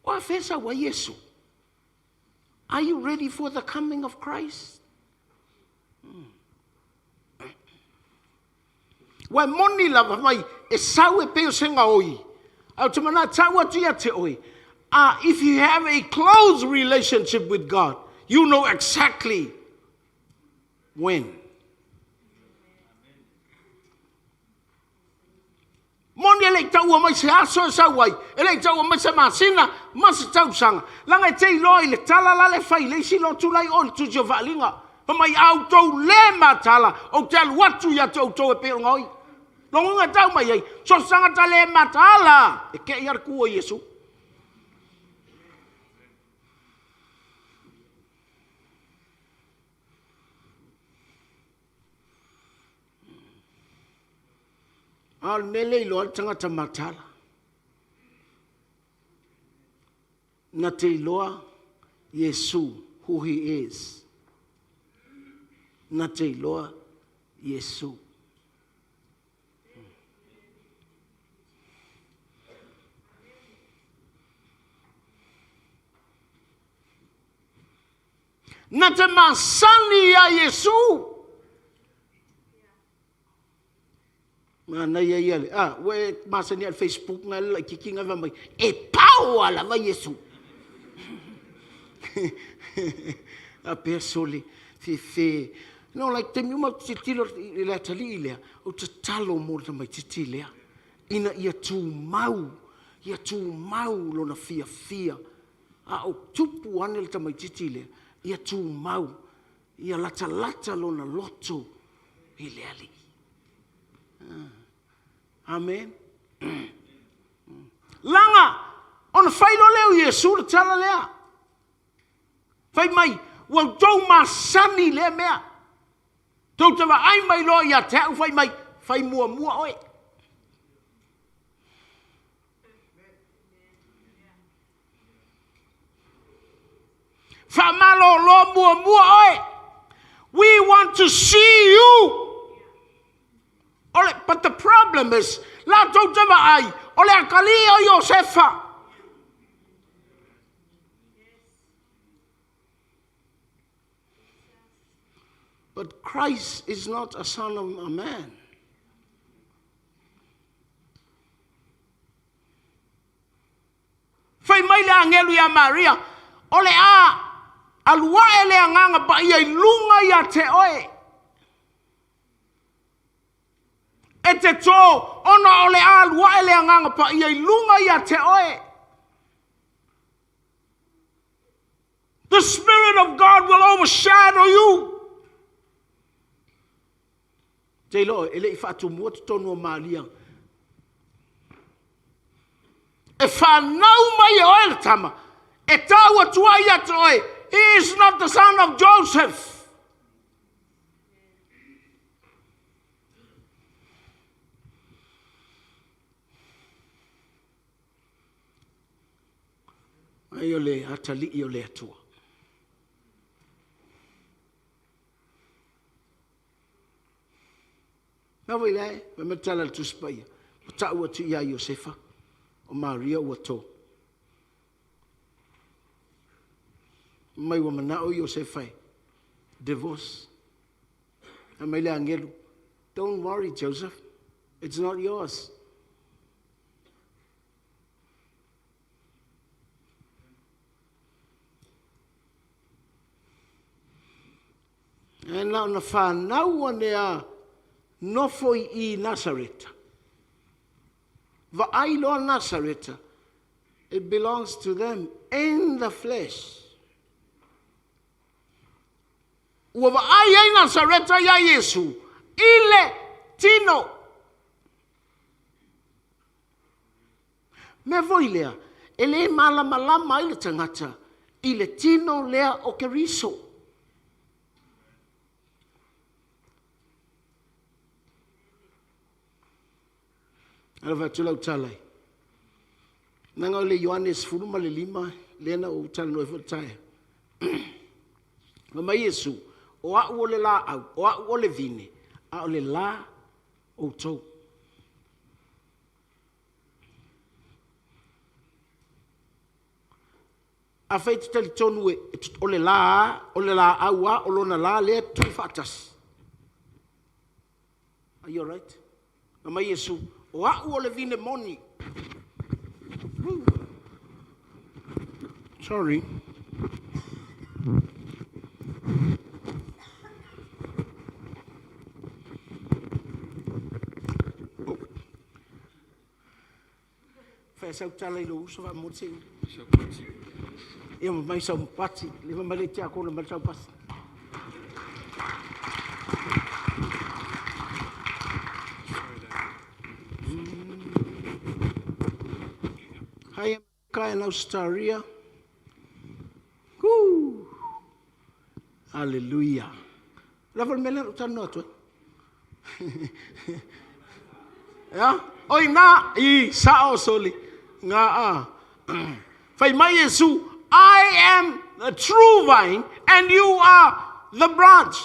o a fea sau ai Iesu? Are you ready for the coming of Christ? Ua e moni lava mai e sau e pei o se gaoi, ae ou te manatu tau atu ia te oe, if you have a close relationship with God, you know exactly when. Moni e le i taua mai se aso e sau ai, e le i taua mai se masina ma se tausaga, leaga e te iloa i le tala la le fai i le isi lotu la i o i le Tusi o Faaaliga, fai mai, a outou le mataala, ou te alu atu ia te outou e pei o le gaoi. Lona uiga e tau mai ai, so o se tagata le mataala, e te i lava le ku o Iesu. A o le mea lea e iloa ai le tagata mataala, na te iloa Iesu, who he is. Na te iloa Iesu. Na te masani ia Iesu. Manaia ia le, ah, ua e masani i le Facebook ngai le laitiiti ngai fai mai, e power lava Iesu. A pea sole, fefe. No, like, taimi uma ou te tilotilo i le atalii lea, ou te tatalo mo le tamaitiiti lea, ina ia tumau, ia tumau lona fiafia. A o tupu ane le tamaitiiti lea, ia tumau, ia latalata lona loto i le Alii. Amen. Laga, ona fai loa lea o Iesu le tala lea. Fai mai, ua outou masani i lea mea. Tou te vaai mai loa ia te au, fai mai, fai muamua oe. Faamalolo muamua oe. We want to see you. Ole, but the problem is, latou te vaai, o le atalii o Iosefa. But Christ is not a son of a man. Fai mai le agelu iā Maria, O le a alu ae le Agaga Paia i luga ia te oe. E te tō, ona o le a alu ae le Agaga Paia i luga ia te oe. The Spirit of God will overshadow you. Te iloa, e le i faatumua totonu o Maria. E whanau mai e oe le tama, e tau atu ai ia te oe, he is not the son of Joseph. Ai o le atalii o le Atua. Mea foi lea, fai mai le tala a le Tusi Paia, ua tau atu ia Iosefa, o Maria ua tō. Mai ua manao Iosefa e divorce. Fai mai le agelu, don't worry Joseph, it's not yours. Ae na ona fanau ane a nofo i i Nasareta. Vaai loa Nasareta, it belongs to them in the flesh. Ua vaai ai Nasareta iā Iesu i le tino. Mea foi lea, e le malamalama ai le tagata i le tino lea o Keriso. Alofa atu lau tala i. Nanga o le Ioane 15 lea na ou talanoa ai foi le taeao. Fai mai Iesu, o au o le laau, o au o le vine, a o le la outou. Afai e te talitonu e, o le la, o le laau a, o lona la lea tu faatasi. Are you alright? Fai mai Iesu, o au o le vine moni. Sorry. Fai sau tala i lou uso faamomoli se Ia ma mai sau pati, le ma le tiakono ma sau pasi. Hai Amerika and Australia. Woo! Hallelujah. Lava le mea lea na ou talanoa atu ai. Ia? Oi na i sao soli. Nga a. Fai mai Iesu, I am the true vine and you are the branch.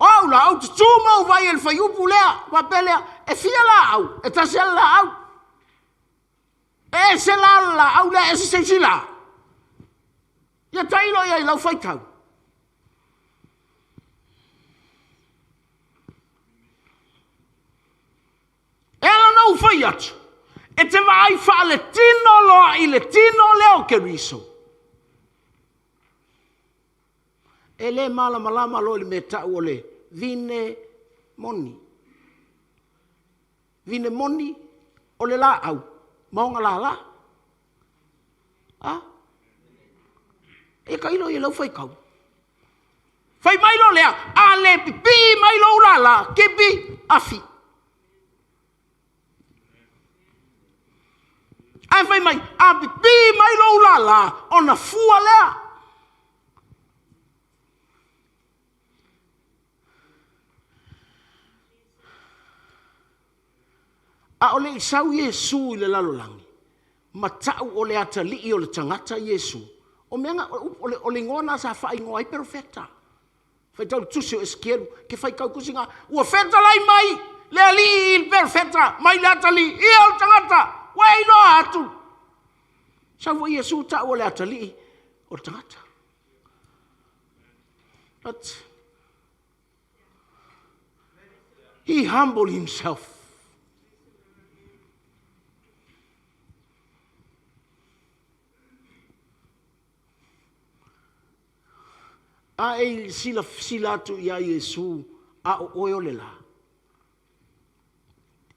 O au la, ou te tū ma ou vai e le whaiupu lea, faapea lea, e fia laau, e tasi a le laau. E ese la le laau lea, ese se isi la. Ia tailo i ai lau faitau. E ala ona ou fai atu, e te vaai faaletino loa i le tino lea o Keriso. E le malamalama loa i le mea tau o le vine moni. Vine moni o le laau ma ona lala. A? E tailo i lau faitau. Fai mai loa lea, a le pipii mai lou lala, kipi afi. Ae fai mai, a pipii mai lou lala, ona fua lea. A o le i sau Iesu i le lalolagi, ma tau o le atalii o le tagata Iesu, o mea na, o le, o le igoa na sa faaigoa ai perofeta. Faitau le tusi o Esekielu, ke faitau tusi na, ua fetalai mai le alii i le perofeta, mai le atalii, ia o le tagata, ua e iloa atu. Sau foi Iesu tau o le atalii o le tagata. But he humbled himself. A e sila sila atu iā Iesu a o oe o le la.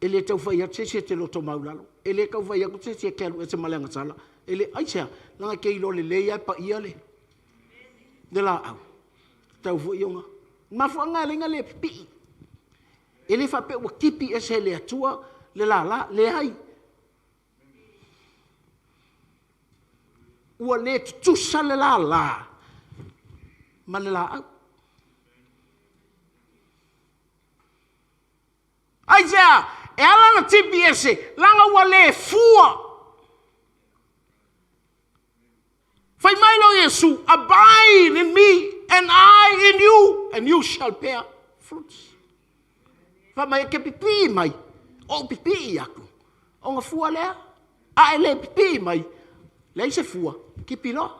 E le tau fai atu se isi e te loto maulalo. E le tau fai atu se isi e te alu ese ma le agasala. E le, aisea, leaga e te iloa lelei lava e paia le, le laau. Tau foi ona. Mafuaaga e ala ai ona le pipii. E le faapea ua tipi ese e le Atua le lala, leai. Ua le tutusa le lala ma le laau. Aisea? E ala ona tipi ese, leaga ua le fua. Fai mai lea o Iesu, abide in me and I in you, and you shall bear fruits. Fai mai e te pipii mai, ou pipii atu, ona fua lea. A e le pipii mai, leai se fua, tipi loa.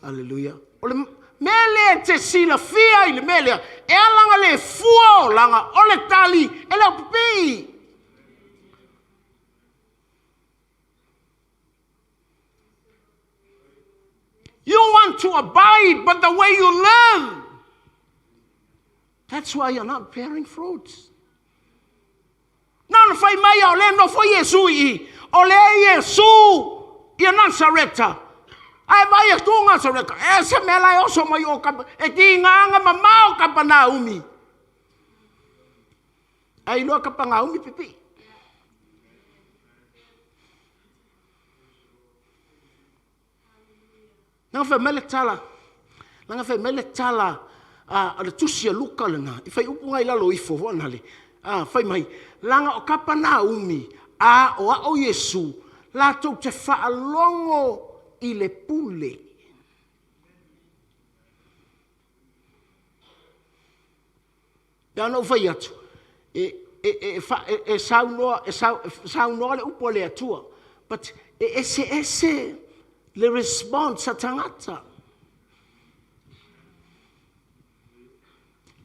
Aleluia. O le mea lea e te silafia i le mea lea, e ala ona le fua olaga, o le tali, e le o pipii. You want to abide, but the way you live, that's why you're not bearing fruits. Na ona fai mai a o lea nofo Iesu i i, o lea Iesu ia Nasareta. Ae vaai atu o Nasareta, e se mea la e oso mai o kapa, e tigaga mamao Kapanaumi. Ae iloa Kapanaumi pipii. Leaga fai mai le tala, leaga fai mai le tala a le tusi a Luka lena, i fuaiupu na i lalo ifo foi nale, fai mai, leaga o Kapanaumi a o ao Iesu, latou te faalogo i le pule. Pe ana ou fai atu, e, e, e, e, e, saunoa, e saunoa le upu a le Atua, but e eseese le response a tagata.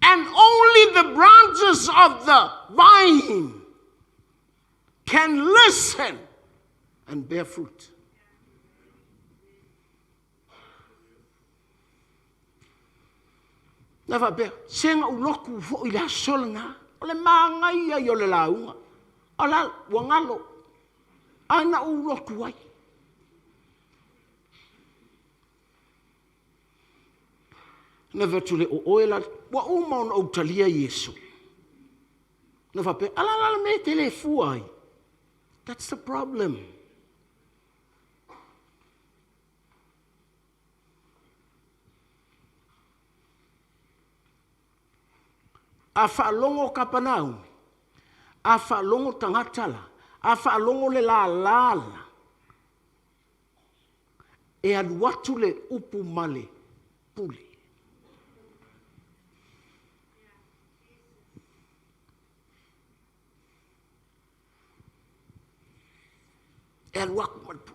And only the branches of the vine can listen and bear fruit. Na faapea, se na ou lotu foi i le aso lena, o le manaia ia o le lauga. O la, ua galo, ae na ou lotu ai. Na fai atu le o oe la, ua uma ona ou talia Iesu. Na faapea, ala la le mea e te le fua ai. That's the problem. A faalogo Kapanaumi, a faalogo tagata la, a faalogo le lala la, e alu atu le upu ma le pule. E alu atu ma le pule.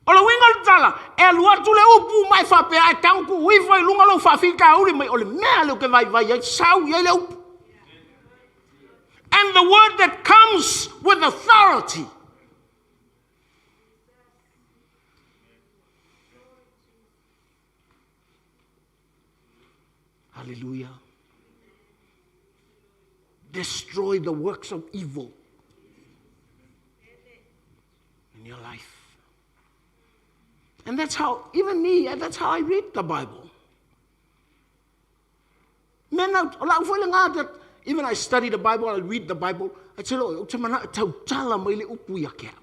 O le uiga o le tala, e alu atu le upu ma e faapea, ae tago tuu ifo i luga lou faafitauli mai, o le mea lea ou te vaivai ai, sau i ai le upu. And the word that comes with authority. Hallelujah. Destroy the works of evil in your life. And that's how, even me, that's how I read the Bible. Man, o lau foi lena that even I study the Bible, I read the Bible, I tell you, ou te mana e tautala mai le upu ia ke au.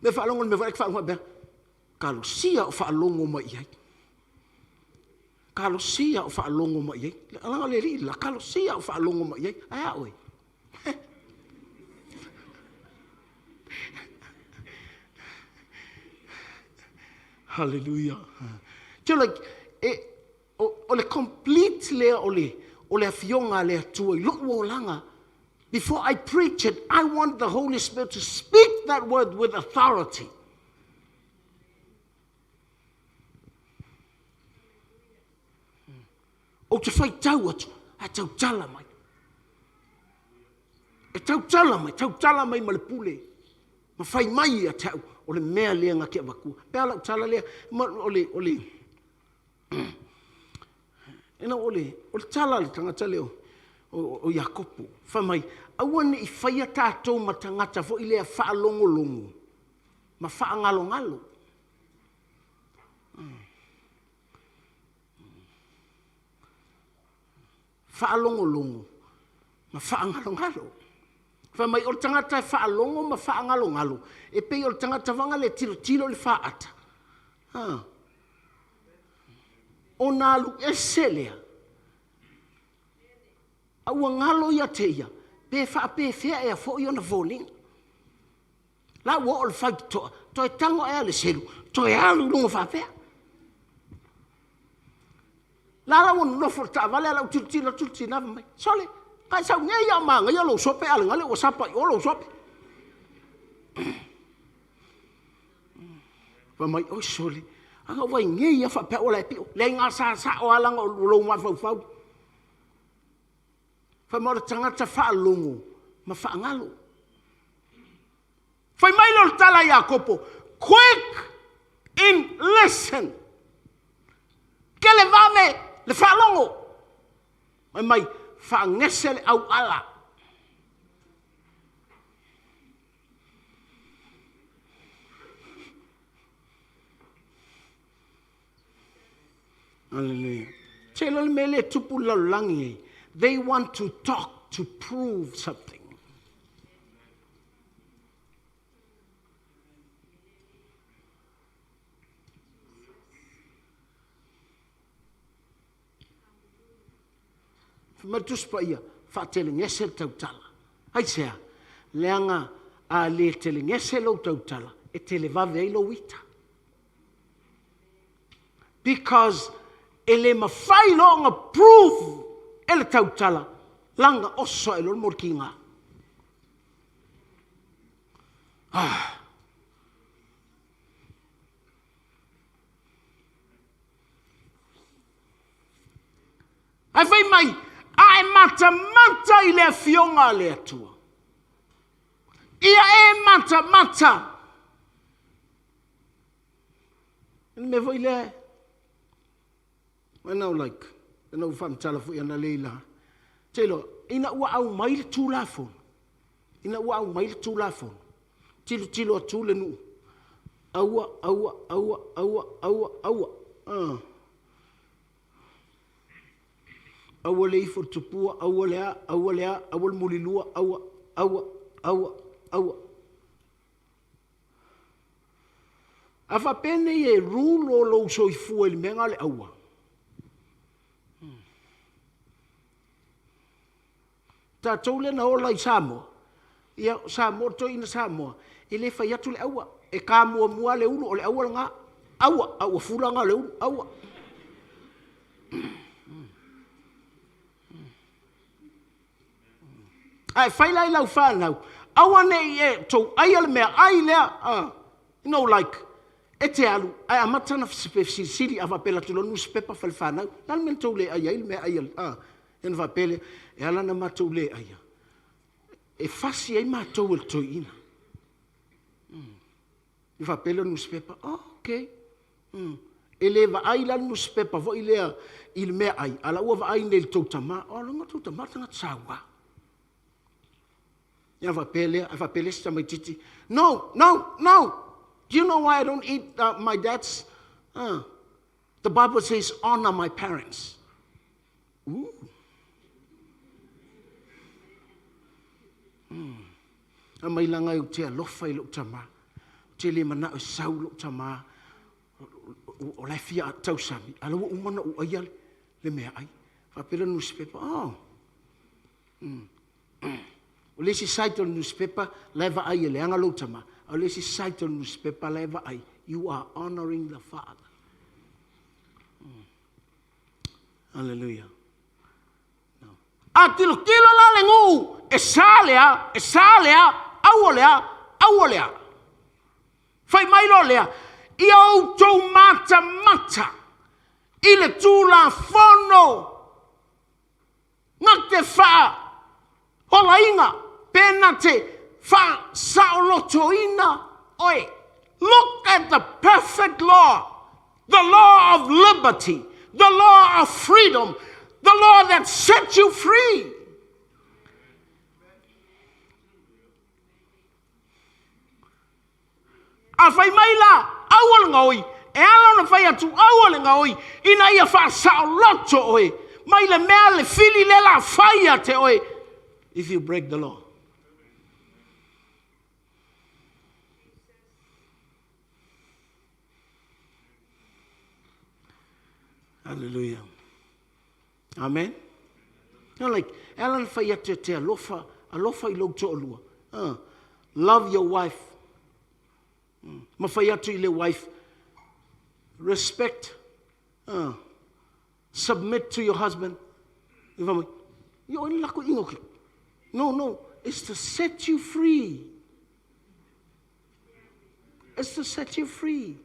Me whaalongo le me whae whaalongo bea, kalosia o whaalongo mai ai. Kalosia o whaalongo mai ai. Alanga le li la, kalosia o whaalongo mai ai. Ai a oe. Hallelujah. So like, e, o, o le complete lea o le, o le afioga a le Atua i lou olaga. Before I preach it, I want the Holy Spirit to speak that word with authority. Ou te faitau atu, ae tautala mai. E tautala mai, tautala mai ma le pule. Ma fai mai ia te au, o le mea lea na te avatua. Pe a lau tala lea, ma, o le, o le, ina o le, o le tala a le tagata lea o, o, o Iakopo, fai mai, aua ne i faia tatou ma tagata foi lea faalogologo ma faagalogalo. Faalogologo ma faagalogalo. Fai mai, o le tagata e faalogo ma faagalogalo, e pei o le tagata vaga le tilotilo i le faata. Ha. Ona alu ese lea, a ua galo ia te ia, pe faapefea ea foi ona foliga. La ua oo i le faitotoa, toe tago ea le selu, toe alu i luga faapea. La la ua nonofo i le taavale ae lau tilotilo atu le tina fai mai, sole, a e sau nei lava o manaia lou sope a o le gale ua sapa i o lou sope. Fai mai, oi sole, a na ou vaai nei lava faapea au o la e pio. Leai na sa sao lava leaga o lou mafaufau. Fai mai o le tagata faalogo ma faagalo. Fai mai lea o le tala a Iakopo, quick in listen. Televave le faalogo. Fai mai, faagese le auala. Hallelujah. Te iloa le mea lea e tupu i le lalolagi nei. They want to talk to prove something. Fai mai le Tusi Paia, faatelegese le tautala. Aisea? Leaga a le telegese lou tautala, e televave ai lou ita. Because e le mafai loa ona prove e le tautala, laga oso ae loa le molikiga. Ah. Ae fai mai, a e matamata i le afioga a le Atua, ia e matamata. Le mea foi lea, when I like, na ou faamatala foi ana leila, te iloa, ina ua aumai le Tulafono, ina ua aumai le Tulafono, tilotilo atu le nuu, aua, aua, aua, aua, aua, aua. Aua le ifo i le tupua, aua le a, aua le a, aua le mulilua, aua, aua, aua, aua. A faapea nei e rule o lou soifua i le mea na o le aua. Tatou lea na ola i Samoa, ia Samoa, le toeaina Samoa, e le fai atu le aua. E ta muamua le ulu, o le aua lena. Aua, a ua fula na o le ulu, aua. Ae fai la i lau fanau, aua ne i e tou aia le mea ai lea, you know like, e te alu, ae amata ona fesilisili a faapea atu loa le nusipepa fai le fanau, le a le mea na tou le ai ai le mea ai a, ona faapea lea, e ala ona matou le aia, e fasi ai matou e le toeaina. I faapea lea o le nusipepa, oh, okay. E le vaai la le nusipepa foi lea i le mea ai, a la ua vaai nei i le tou tama, oh, logo tou tama tagata saua. Ia faapea lea, a faapea le isi tamaitiiti, no, no, no. Do you know why I don't eat my dad's? The Bible says honor my parents. Ooh. A mai langa eu te alofa i lou tama. Te le manao e sau lou tama. O la e fia tausami. A la ua uma na u aia le mea ai. Faapea le newspaper. Oh. O le isi site o le newspaper, la e vaai e leaga lou tama. A o le isi site o le newspaper, la e vaai, you are honoring the father. Hallelujah. No. A tilotilo la le nuu, E sa lea, e sa lea, aua lea, aua lea. Fai mai loa lea, ia outou matamata i le Tulafono na te faaolaina pe na te faasaolotoina oe. Look at the perfect law, the law of liberty, the law of freedom, the law that sets you free. A fai mai la, aua le gaoi, e ala ona fai atu, aua le gaoi, ina ia faasaoloto oe, mai le mea le fili lea la fai ia te oe, if you break the law. Hallelujah. Amen. You know, like, e ala na fai atu e te alofa, alofa i lou toalua. Love your wife. Ma fai atu i le wife, respect, submit to your husband. No, no, it's to set you free. It's to set you free.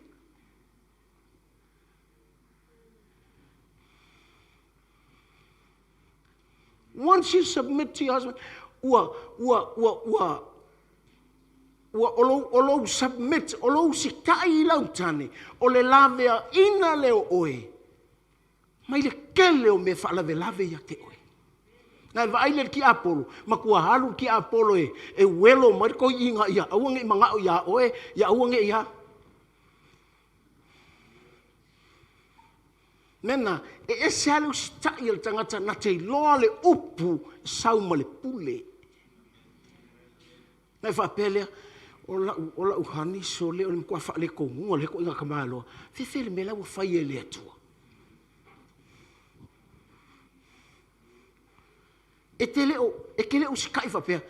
Once you submit to your husband, ua, ua, ua, ua, ua olou, olou submit, olou sitai i lau tane, o le lavea ina leo oe, mai le kele o me whaalave lave ia te oe. Ngai vaai le ki Apolo, ma kua halu ki Apolo e, e welo mai ko inga ia, aua nge mangao ia oe, ia aua nge ia. Mena, e ese ale usitai le tangata na te iloa le upu sau ma le pule. Ngai whaapea o lau hani so le o le mkua whaale kongunga le ko inga kamaloa. Fefe le mela ua whai e le atua. E te leo, e ke leo sikai whaapea.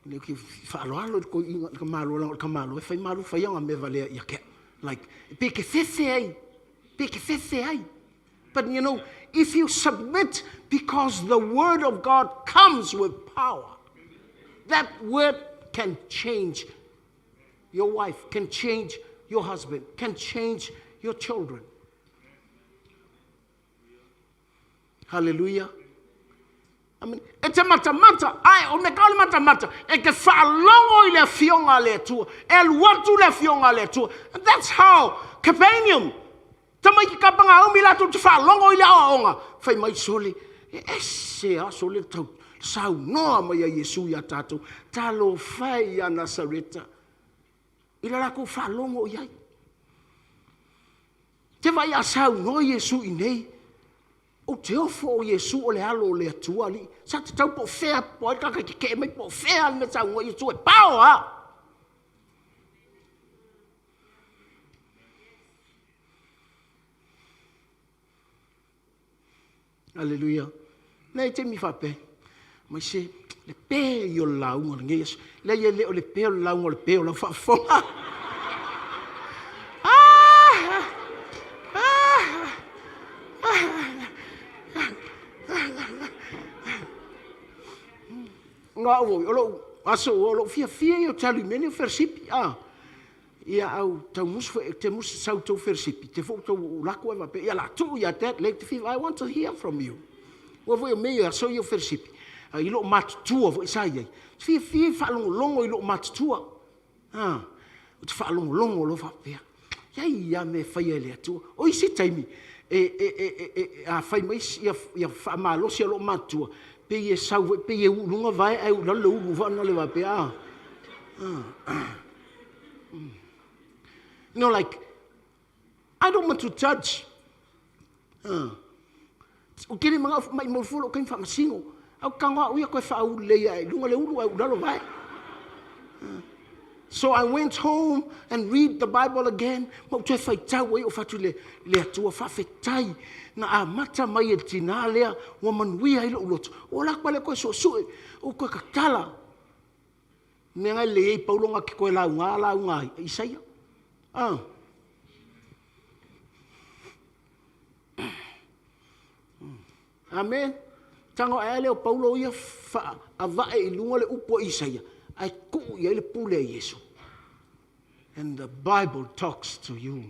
Le ki whaaloalo ko inga kamaloa, o kamaloa, e whai malu whai anga me valea ia kea. Like, pe ke fefe ai, pe ke fefe ai. But you know, if you submit, because the word of God comes with power, that word can change your wife, can change your husband, can change your children. Hallelujah. I mean, e te matamata, ai, o me ka o le matamata, e ke whaalongo i le fionga le atua, e alu atu le fionga le atua. And that's how Capernaum, tamai ki kapanga umi latu te whaalongo i le aoaonga. Whai mai sole, e ese a sole tau, sau noa mai a Iesu ia tātou, talo whai a Nasareta. I la lako whaalongo i ai. Te vai a sau noa Iesu i nei, o te ofo o Iesu o le alo o le atua li. Sa te tau po whea, po ai kaka ke ke mai po whea le sau noa Iesu e pao a. Hallelujah. Nei te mi whape. Mai se, le pē i o le launga le ngeia. Le ia le o le pē o le launga o le pē o lau whaafonga. Ngā au o lou aso o lou fia fia i o talu i mene o fersipi. Ah. Ia au tau musu te musu sau tau fersipi. Te fo tau lako e wape. Ia la tu ia te le te fi I want to hear from you. Ua foi o mea aso i o fersipi. I loo matutua foi sa iai. Fia fia whaalongolongo i loo matutua. Ah. O te whaalongolongo lo whapea. Ia ia me whai e le atua. O isi taimi. E a whai mai ia whaamalosi a loo matutua. Pe ie sau, pe ie ulunga vai ai ulalo ulu whana le wapea. Ah. You know, like, I don't want to judge. O kere mga mai mo folo kai whamasingo. Au kanga uia koe whaulu le ia, lunga le ulu ai ulalo vai. So I went home and read the Bible again. Ma te whai tau ai o whatu le atua whawhetai. Na a mata mai e tina lea, ua manuia i lo uloto. O la kwa le koe so sue, o koe katala. Mea ngai le ei paulonga ki koe lau ngā, Isaia. Ah. Amen. Tago ae lea o Paulo ia faavae i luga le upu a Isaia, ae tuu i ai le pule a Iesu. And the Bible talks to you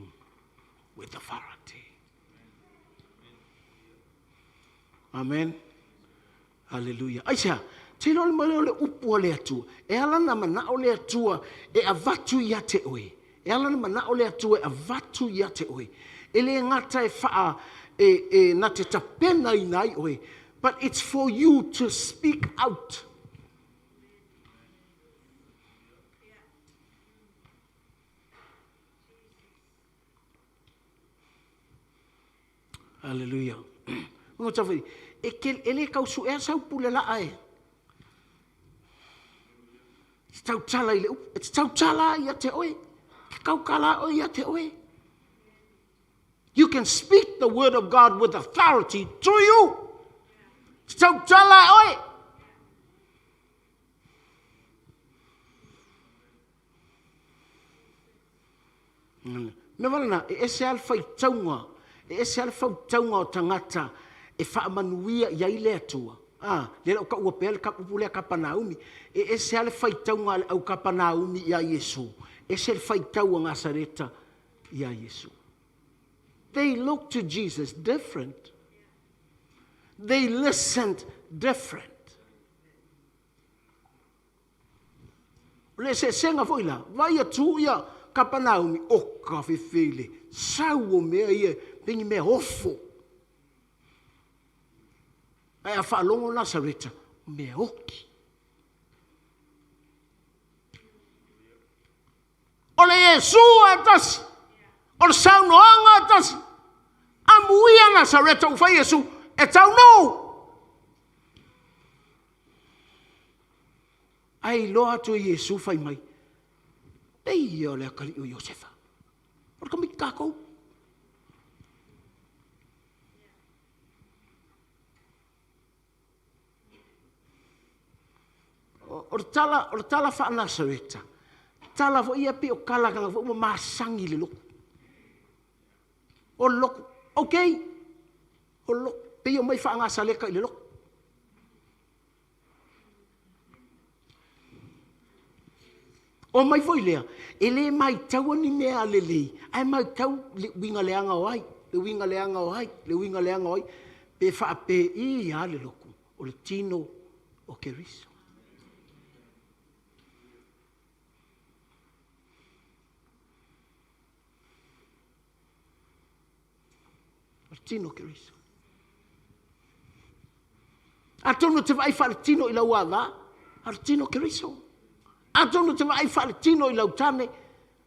with authority. Amen. Hallelujah. Aisea, te iloa le mea lea o le upu a le Atua, e ala ona manao le Atua e avatu ia te oe. E ala ona manao le Atua e avatu ia te oe. E le gata e faa, e, e, na te tapenaina ai oe, but it's for you to speak out. Hallelujah. Ngo tau whai, e, ke, e le kau suea sau pule laa e. Te tautala i le upu, e te tautala ia te oe. Ke kaukala oe ia te oe. You can speak the word of God with authority to you. Te tautala oe. Mea wala na, e ese lava le faitauga, e ese lava le fautauga o tagata e faamanuia i ai le Atua. Ah, lea la o taua pea le upu lea Kapanaumi. E ese lava le faitauga a le au Kapanaumi ia Iesu, ese le faitau a Nasareta ia Iesu. They look to Jesus different. They listened different. O le eseesega foi la, vaai atu ia Kapanaumi, o ka fefele, sau o mea ia, pei ni mea ofo. Ae a faalogo Nasareta, o mea oki. O le Iesu a tasi, o le saunoaga a tasi. Amuia Nasareta ua fai Iesu, e taunuu. Ae iloa atu e Iesu fai mai, Pei ia o le akalii o Iosefa. O le tamaiti tatou. O le tala, o le tala faa-Nasareta, tala foi ia pei o tala kana foi ua masani i le lotu. O le lotu, okay, o le lotu, pei o mai faa-Nasaleta i le lotu. O mai foi lea, e le maitaua ni mea lelei, ae maitau le uiga leaga o ai, le uiga leaga o ai, le uiga leaga o ai, pe faapei lava le lotu, o le tino o Keriso. O le tino o Keriso. Atonu te vaai faaletino i lau ava, a o le tino o Keriso. Atonu te vaai faaletino i lau tane,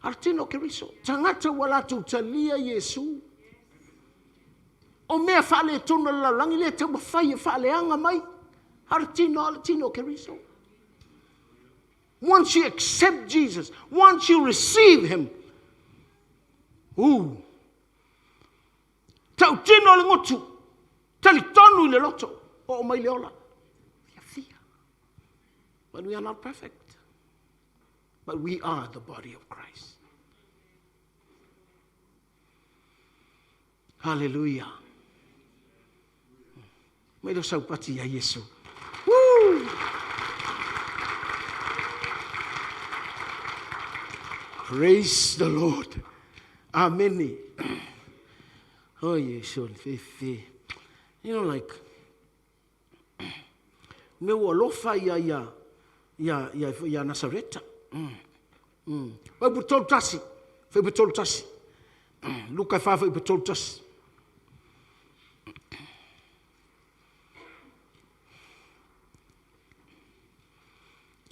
a o le tino o Keriso. Tagata ua latou talia Iesu. O mea faaletonu a le lalolagi le taumafai e faaleaga mai, a o le tino, a o le tino o Keriso. Once you accept Jesus, once you receive him, ooh, Tautino le gutu, talitonu i le loto, oo mai le ola. Fiafia. But we are not perfect. But we are the body of Christ. Hallelujah. Mai le saupati ia Iesu. Woo! Praise the Lord. Amen. Oh, Iesu, fefe. You know, like, me ua alofa ia ia ia ia ia Nasareta. Fai 31. Fai 31. Luka e 4 fai 31.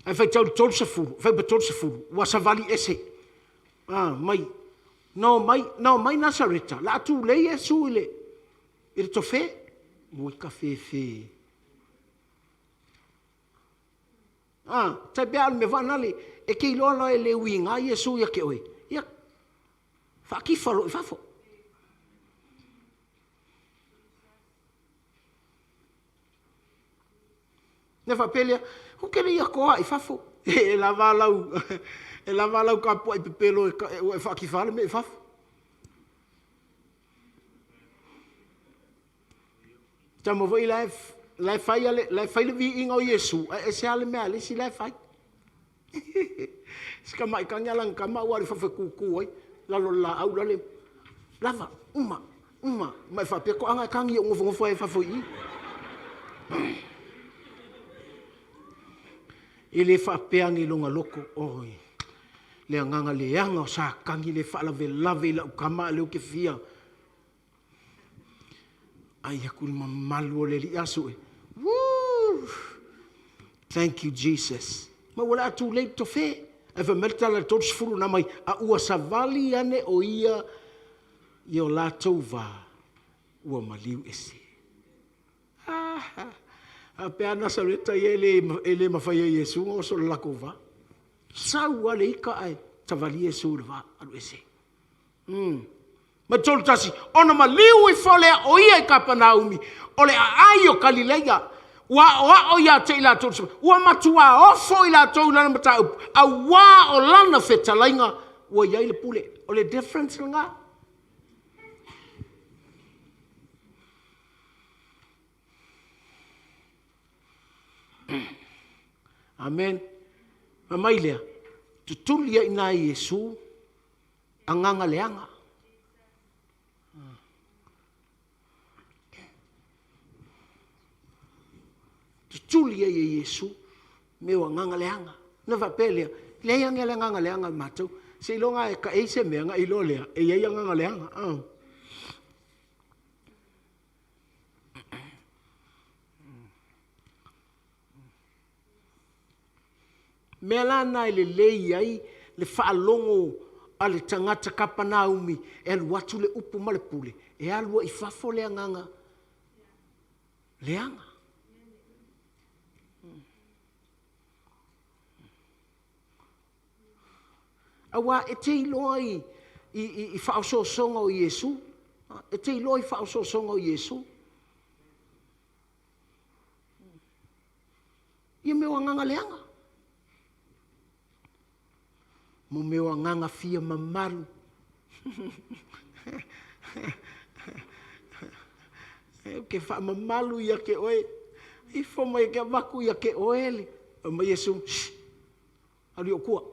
Ae faitau le 30, fai pa 30, ua savali ese. Ah, mai, na o mai, na o mai Nasareta, la atu lei Iesu i le, i le tofe, ui ka fefe. Ah, tai pea o le mea faanale, e ke iloa loa e le uiga Iesu ia ke oe. Ia, faakifa loa i fafo. Na faapea lea, Ua kele ia toa i fafo. E lava lau, e lava lau kapuaʻi pepelo e, ua e faakifa le mea i fafo. Tama foi la e La e fai ale, la e fai le viiga o Iesu, ae ese lava le mea a le isi la e fai. Si tamai tane ala na tama ua alu i fafo e tutu ai, lalo o le laau lale, lava, uma, uma, ma e faapea toaga e tagi i ou nofonofo ai i fafo i i. E le faapea ane i lona loto, oi, le agaga leaga o Satani le faalavelave i lau tama a o lea ou te fia ai atu i le mamalu o le Alii. A sue? Woo! Thank you, Jesus. Ma ua le a too late tofe. Ae fai mai le tala i le 30 na mai, a ua savali ane o ia i o latou va, ua maliu ese. Ah, a pe a Nasareta ia e le, e le mafai e Iesu ona oso i le latou va. Sau lava le ita ae savali Iesu i le va, alu ese. Mm. Ma 31, ona maliu ifo lea o ia i Kapanaumi, o le aai o Kalileia, ua aoao ia te i latou, ua matuā ofo i latou i lana mataupu, auā o lana fetalaiga ua i ai le pule. O le difference lena. Amen. Fai mai lea, tutuli ai i ina e Iesu agaga leaga. Tutuli ai e Iesu mea o agaga leaga. Ona faapea lea, leai lava le agaga leaga o matou. Seiloga e taei se mea ona e iloa lea e i ai agaga leaga. Mea la na e lelei ai le faalogo a le tagata Kapanaumi e alu atu le upu ma le pule, e alu ai i fafo le agaga leaga. Aua e te iloa i, i, i, i faaosoosoga o Iesu. E te iloa i faaosoosoga o Iesu. Ia mea o agaga leaga. Mo mea o agaga fia mamalu. Ou te faamamalu ia te oe. Ifo mai ke avaku ia te oe le. Mai Iesu, shh, alu i ou tua.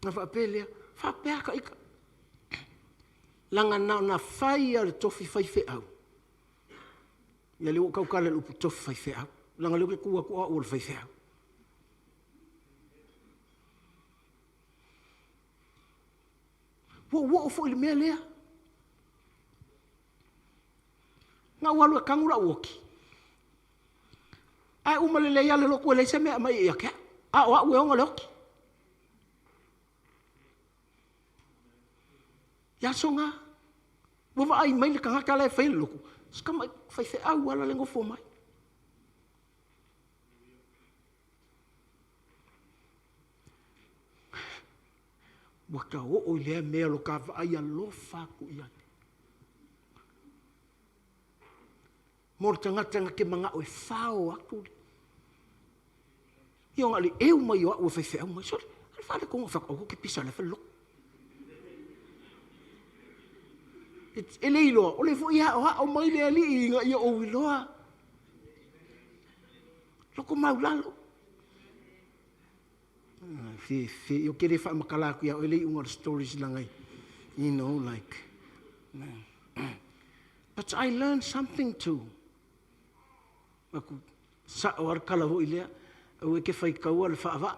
Ona faapea lea, faapea ka ika. Laga na ona fai lava o le tofi faifeau. Ia lea ua ou tautala i le upu tofi faifeau. Leaga o lea ou te tu atu o au o le faifeau. Ua ou oo foi i le mea lea. Na ou alu e tanu lau oti. Ae uma lelei lava le lotu e leai se mea e aumai ia te au, a o au e ona le oti. I aso na, ua vaai mai le tagata la e faia le lotu, si tamai faifeau lava la e nofo mai. Ua ta oo i lea mea o lo ta vaai alofa atu i ai. Mo le tagata na te manao e fao atu le ia ona le eu mai o au e faifeau mai. Sole, ale fale konga fa o ke pisa le fa lo. E le iloa, o le foi aoao mai le alii ina ia ou iloa. Loko maulalo. Fe, fe, o ke le faamatala atu ia oe le iuga o le stories laga you know, like, But I learned something too. Aku, sa'o lava le tala foi lea, aua e te faitaua le faavaa.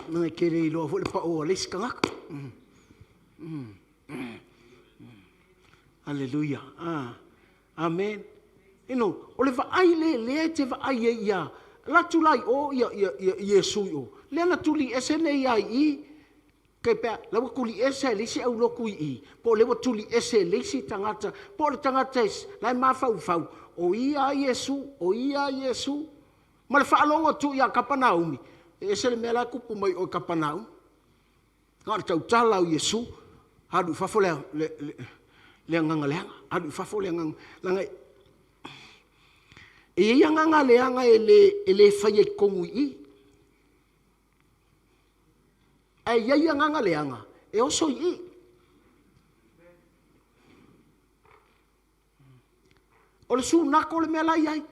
Leaga e te le iloa foi le pao a le isi tagata. Aleluia. Ah. Amen. You know, o le vaai le lea e te vaai ai ia latu la i o ia, ia, ia Iesu i o. Lea na tuli ese nei ia i i. Kei pea, la ua tuli ese e le isi aulotu i i, po o lea ua tuli ese e le isi tagata, po o le tagata e, la e mafaufau, o ia a Iesu, o ia a Iesu. Ma le faalogo atu ia Kapanaumi, e ese le mea la e tupu mai i o i Kapanaumi. Na o le tautala o Iesu, alu i fafo le, le, le, le agaga leaga, alu i fafo le agaga, leaga e i ai agaga leaga e le, e le faia i totonu i i. Ae i ai agaga leaga e oso i i. O le sunako le mea la e i ai.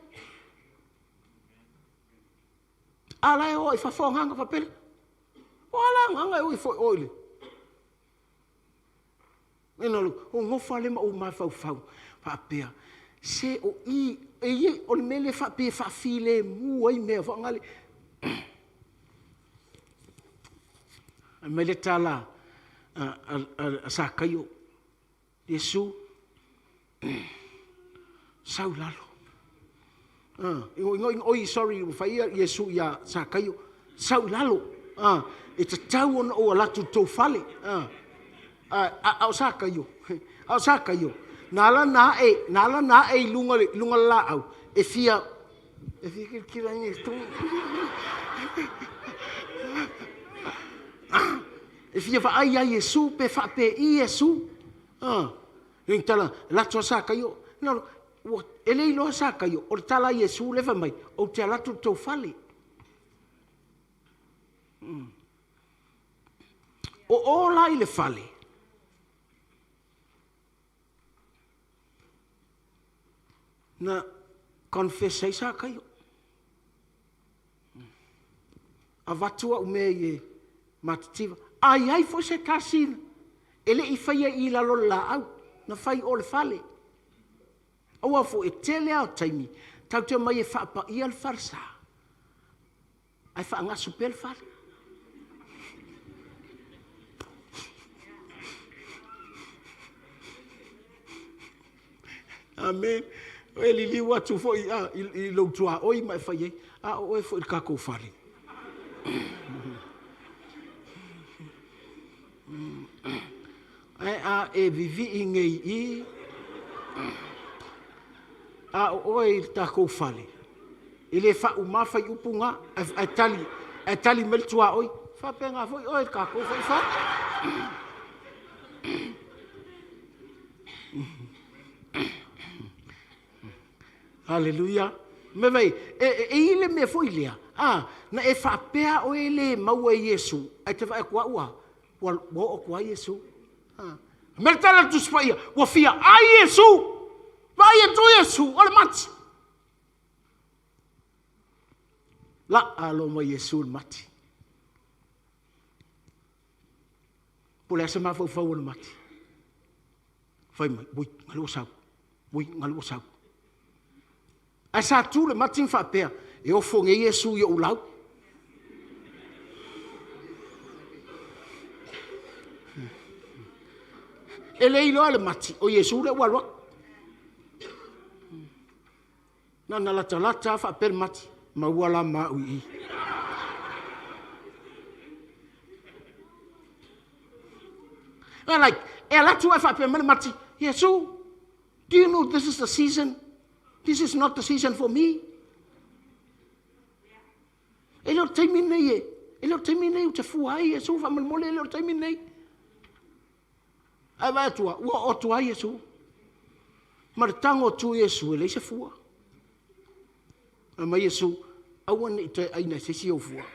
A la e o i fafo agaga faapele. O a la agaga e o ifo i o i le. Ina o gofa le ma ou mafaufau faapea, se o i, e i, o le mea lea faapea e faafilemu ai mea faagale. Fai mai le tala a Sakaio, Iesu, sau i lalo. Oi, sorry, ua fai Iesu ia Sakaio, sau i lalo. E tatau ona ou alu atu i le tou fale. A o Sakaio, a o Sakaio, na ala na ae i luga o le laau, e fia kilakila e fia vaai ia Iesu pe faapei Iesu. E tala atu Sakaio, e le iloa Sakaio, o le tala a Iesu le fai mai, ou te alu atu i le tou fale. O o la i le fale, na confess ai Sakaio. Avatu au mea i e matitiva. A i ai foi se tasi e le i faia i lalo le laau, na fai o le fale. Aua foi e tele lava o taimi, tatou te omai e faapaia le falesa, ae faagasu pea le fale. Amen. E liliu atu foi i lou tuaoi ma e fai ai, a o oe foi i le tatou fale. Ae a e vivii nei i, a o oe i le tatou fale, e le faauma fai upu na, ae tali mai le tuaoi, faapena foi oe i le tatou foi fale. Hallelujah. Me vai, e i le mea foi lea, na e faapea oe le maua e Iesu, ae te vaai atu au a, ua oo atu ai Iesu. Me le tala le Tusi Paia, ua fia ai Iesu, vaai atu Iesu, o le mati. La alo mai Iesu le mati. Po le asa mafaufau o le mati. Fai mai, ui, ngalu o sau, ui, ngalu o sau. Ae sa tu le mati ma faapea, e ofo nei Iesu i ou lau. E le iloa le mati, o Iesu lea ua alu atu. Na na latalata faapea le mati, maua la ma au i i. Like, e alu atu ae faapea mai le mati, Iesu, do you know this is the season? This is not the season for me. E le o le taimi nei e, e le o le taimi nei ou te fua ai Iesu, faamolemole e le o le taimi nei. Ae vaai atu, ua oo atu ai Iesu. Ma le tago atu Iesu e leai se fua. Fai mai Iesu, aua ne i toe aina e se isi ou fua.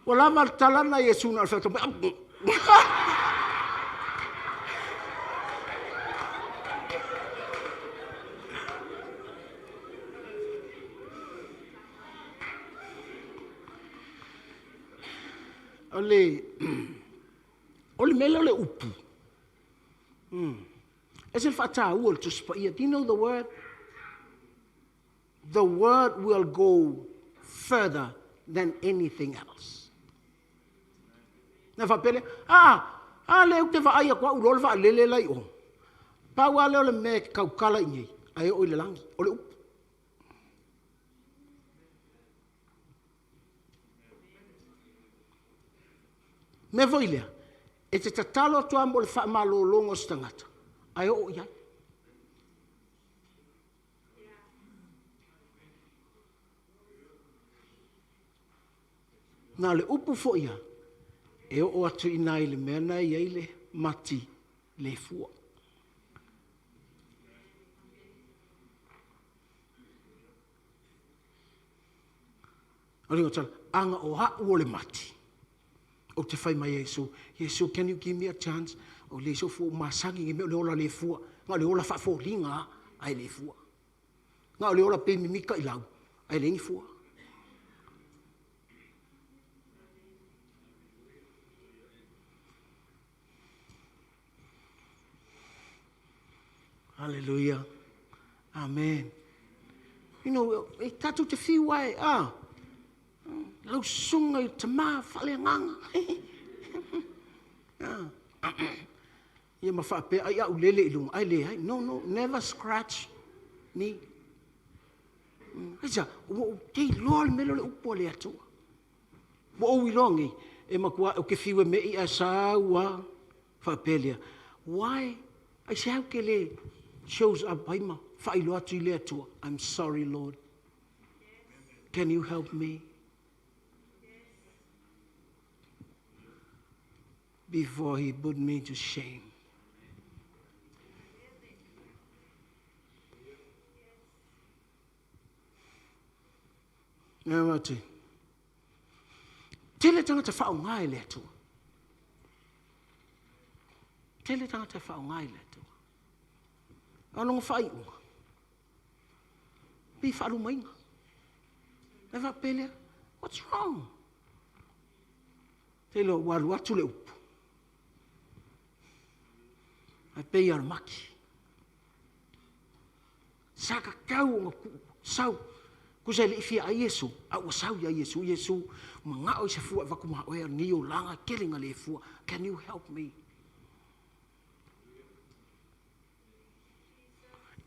Ua lava le tala na Iesu na o le fai atu mai. O le mea lea o le upu. E se faataua le Tusi Paia. Do you know the word? The word will go further than anything else. Na faapele, a le ute vaai atu au lo le vaalele la i o. Pau a lea o le mea e kaukala i nei, ae oo i le lagi, o le upu. Mea foi lea, e te tatalo atu a mo le faamalologa o se tagata, ae oo i ai. Na le upu foi ia, e oo atu i nai le mea na i ai le mati le fua. O le tala, anga o au o le mati. O te whai mai Iesu, Iesu, can you give me a chance? O le so fu masangi nge me o le ola le fua. Nga o le ola faafolinga ai le fua. Nga o le ola pe mimika i lau, ai le ngi fua. Hallelujah. Amen. You know, e tātou te whiu ai, ah, lau sunga i te mā whale nganga. Ah. Ia ma whaapea, ai au lele i lunga, ai le ai. No, no, never scratch me. Aisa, ua ou te iloa le mele o le upu a le Atua. Ua ou iloa nei, e makua o ke whiu e me i a saua whaapea lea. Why? Ai se au ke le shows up ai ma whailoa atu i le Atua. I'm sorry, Lord. Can you help me? Before he put me to shame. Nā mate. Tele tangata whaonga e le Atua. Tele tangata whaonga e le Atua. Alonga whaiunga. Pi whaalumainga. E whapelea, what's wrong? Te lo walu atu le upu. Ai pei al maki. Saka kau o ku sau. Kusa le ifia a Iesu, a ua sau ia Iesu, Iesu, manga o se fua vaku ma oe ni o langa kelinga le fua. Can you help me?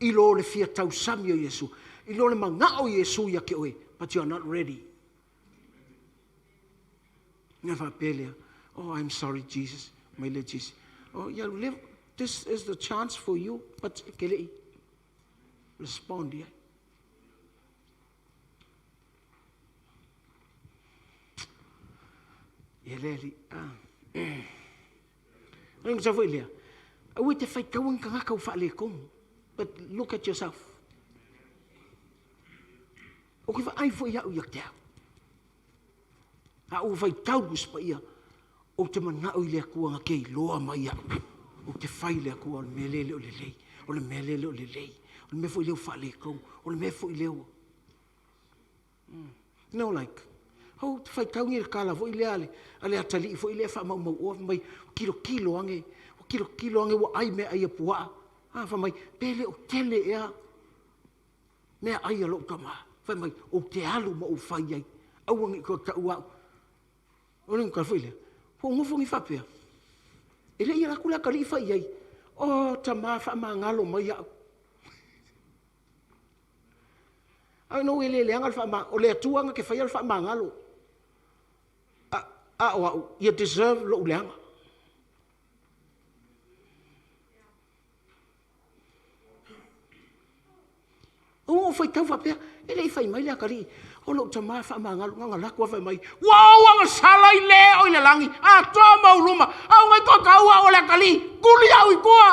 I lo le fia tau sami o Iesu. I lo le manga o Iesu ia ke oe, but you are not ready. Nga whapelea, oh, I'm sorry, Jesus. My Lord Jesus. Oh, yeah, live. This is the chance for you, but kele respond, yeah. Ia le li, ah. Ringa sa foi lea. Aue te whai tauang ka ngakau wha le komu. But look at yourself. O ki wha ai foi au ia te au. A o whai tau uspa ia. O te manao i le akua nga kei loa mai au. O te whai le akua o le mea lele o le lei. O le mea lele o le lei. O le mea foi leo wha le komu. O le mea foi leo. No, like, oh, te whai tau ngi le kala foi lea ale, ale atali foi lea wha mau mau oa mai, kilo kilo ange, o kilo kilo ange wa ai mea ai a pua. Ah, wha mai, pele o tele ea, mea ai a lou tama. Whai mai, o te alu ma o whai ai, au ange koa tau au. O le ngukala foi lea, po ngofo ngi whapea. E le ia laku lea kali whai ai, o tama wha mangalo mai au. Ai no ele le anga fa o le atua anga ke fai al fa mangalo. A o au, you deserve lo leanga. O fai tau fa pea, ele i fai mai le akali. O lo tama fa mangalo nganga lako fa mai. Wow, anga sala i le o i le langi. A toa mauluma. Au ngai to kau o le akali. Kuli au i kua.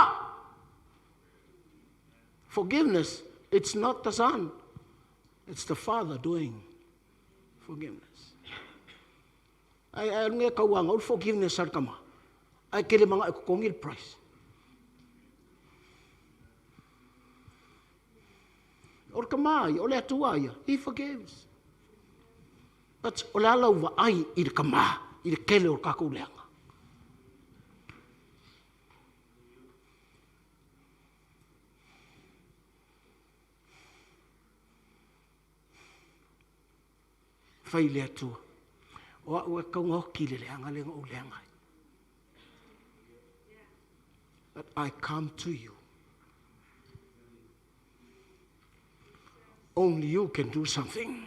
Forgiveness, it's not the son. It's the father doing forgiveness. Ai ai nge kau anga forgiveness al kama. Ai kele manga e kokongi le price. O kama ai, o le atua ia, he forgives. But o le ala ua ai i le kama, i le kele o kakou leanga. Whai le atua. O au e kaunga hoki le leanga le o leanga. But I come to you. Only you can do something.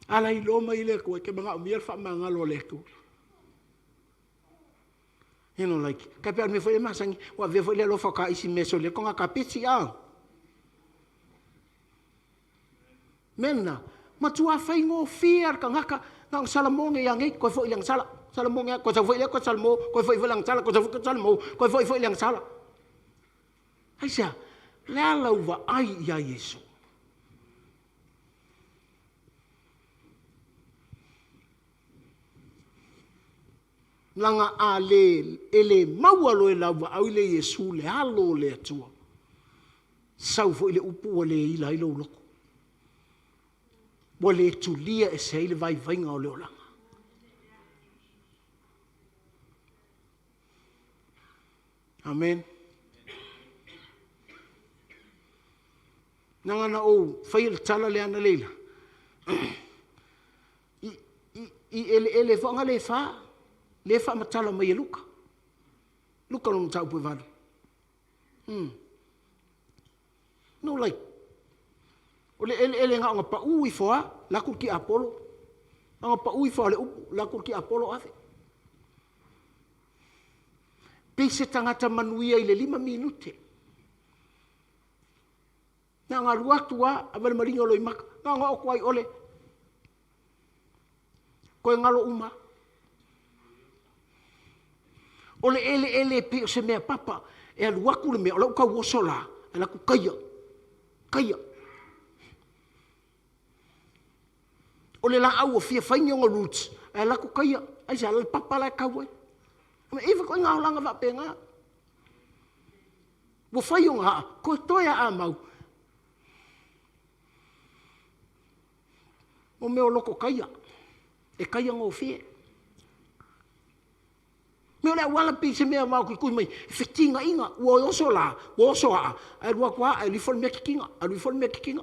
Ala i loma i le koe ke manga o mia wha mangalo le koe. You know, like, ka pea me foi e masangi, wa vea foi le alofa ka isi meso le konga ka peti a. Mena, matua whai ngō whia ka ngaka, ngā salamonge ia ngei, koe foi le sala, salamonge, koe foi le koe salamo, koe foi le sala, koe foi salamo, koe foi foi le sala. Ai sea, le ala ua ai ia Iesu. Laga a le, e le maua loa e lau vaau i le Iesu le Alo o le Atua, sau foi le upu ua le ila ai lou loto, ua le tulia ese ai le vaivaiga o le olaga. Amen. Leaga na ou faia le tala lea analeila, i, i, i eleele foi na le fa, lea e faamatala mai e Luka. Luka lona mataupu e 8. No like, o le eleele na ona pau ifo lava, la atu le tiapolo, na ona pau ifo lava o le upu, la atu le tiapolo ave. Pei se tagata manuia i le 5 minute. Na ona alu atu lava, ave le maliga o Loimata, na ona oo atu lava i ole, toe galo uma lava. O le eleele e pei o se mea papa, e alu atu le mea, o lau tauoso la, e alu atu taia, taia. O le laau ua fia fai ni ona roots, ae alu atu taia, aisea? O le papa la e tau ai. E iai foi ituaiga olaga faapena. Ua fai ona aa, toe toe aa mau. O mea o loto taia, e taia gofie. Me o le auala pei se mea vaotutui mai, e fetigaiga, ua oso la, ua oso aa, ae alu atu lava, ae alu ifo le mea titina, alu ifo le mea titina.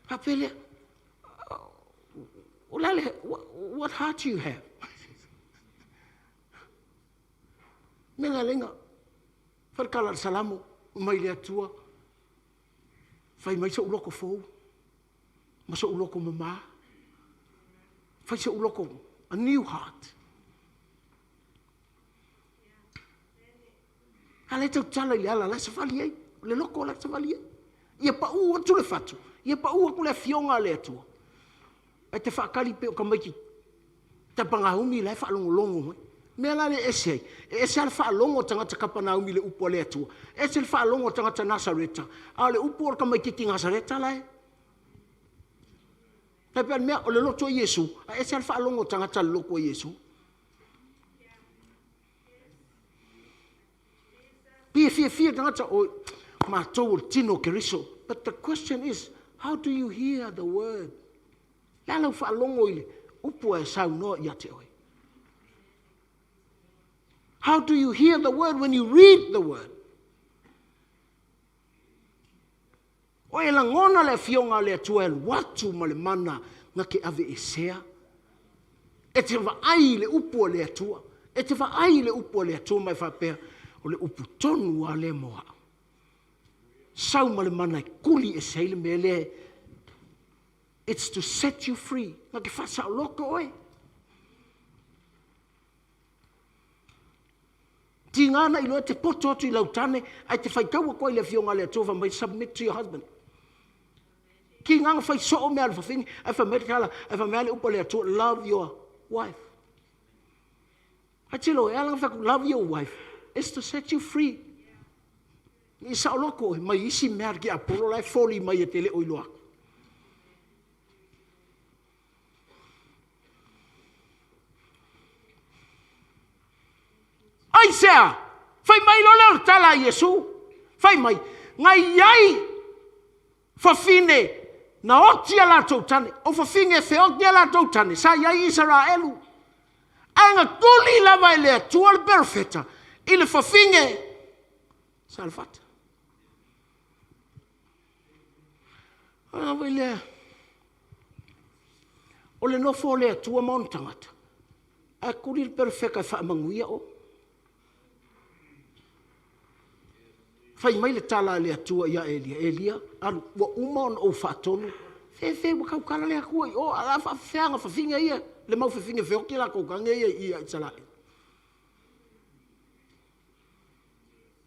Faapea lea, o le a le, what heart do you have? Mea la lenga, fai le tala a le Salamo, mai le Atua, fai mai sou loto fou, ma sou loto mamā, fai sou loto, a new heart. A lea e tautala i le ala la e savali ai, o le loto la e savali ai. Ia pau atu le fatu, ia pau atu le afioga a le Atua. Ae te faatali pei o tamaiti Kapanaumi la e faalogologo mai. Mea la lea e ese ai, e ese lava le faalogo a tagata Kapanaumi i le upu a le Atua, ese le faalogo a tagata Nasareta, a o le upu o le tamaitiiti Nasareta la e. Tai pei o le mea, o le loto o Iesu, ae ese lava le faalogo a tagata i le loto o Iesu. Pei e fiafia tagata, o matou o le tino o Keriso. But the question is, how do you hear the word? Le a lau faalogo i le upu a e saunoa ia te oe? How do you hear the word when you read the word? O e lagona le afioga a le Atua e alu atu ma le mana na te aveesea. E te vaai i le upu a le Atua. E te vaai i le upu a le Atua ma e faapea, o le upu tonu lava lea mo au. Sau ma le mana e kuli ese ai le mea lea. It's to set you free. Na te faasaoloto oe. Tiga ana iloa e te poto atu i lau tane, ae te faitau atu ai i le Afioga a le Atua fai mai, submit to your husband. Tiga ana fai soo mea a le fafine, ae fai mai le tala, ae fai mai le upu a le Atua, love your wife. Ae tilo, e ala ona fai atu, love your wife, it's to set you free. I saoloto oe mai isi mea a le tiapolo la e foli mai e te le o iloa atu. Aisea? Fai mai loa lea o le tala a Iesu, fai mai, na i ai fafine na oti a latou tane, o fafine e feoti a latou tane, sa i ai Isaraelu. Ae na tuli lava e le Atua le perofeta i le fafine Salefata. Ona foi lea, o le nofo o le Atua ma ona tagata, ae tuli le perofeta e faamanuia oe. Fai mai le tala a le Atua ia Elia, Elia, alu, ua uma ona ou faatonu, fefe ua tautala le Atua i o, a o le a faafefea ana fafine ia, le mau fafine feoti latou tane ia i i Isaraelu.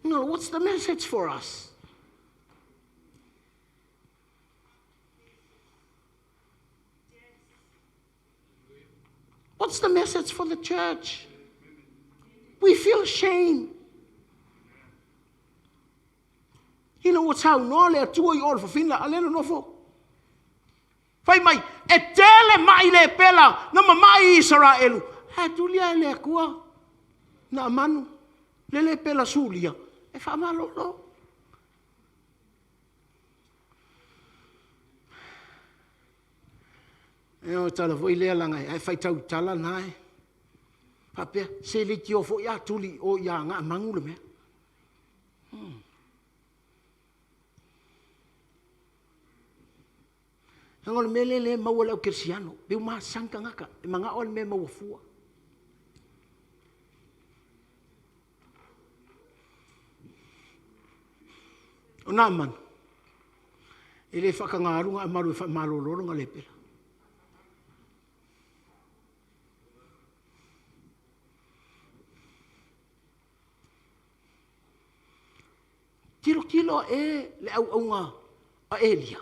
No, what's the message for us? What's the message for the church? We feel shame. Ina ua saunoa le Atua i o le fafine a le nofo. Fai mai, E tele ma'i lepela na mama'i i Isaraelu, ae tulia e le Atua Naamanu le lepela Sulia e faamalolo. E o tala foi lea laga e faitau i tala na e faapea se leitioa foi a tuli i o ia Naamanu le mea. Leaga o le mea lea lea e maua e le au kerisiano, pei ua masani tagata, e manao lava i le mea e maua fua. O Naamani, e le faataga alu Naamalu e faamalolo lona lepela. Tilotilo e le auauna a Elia,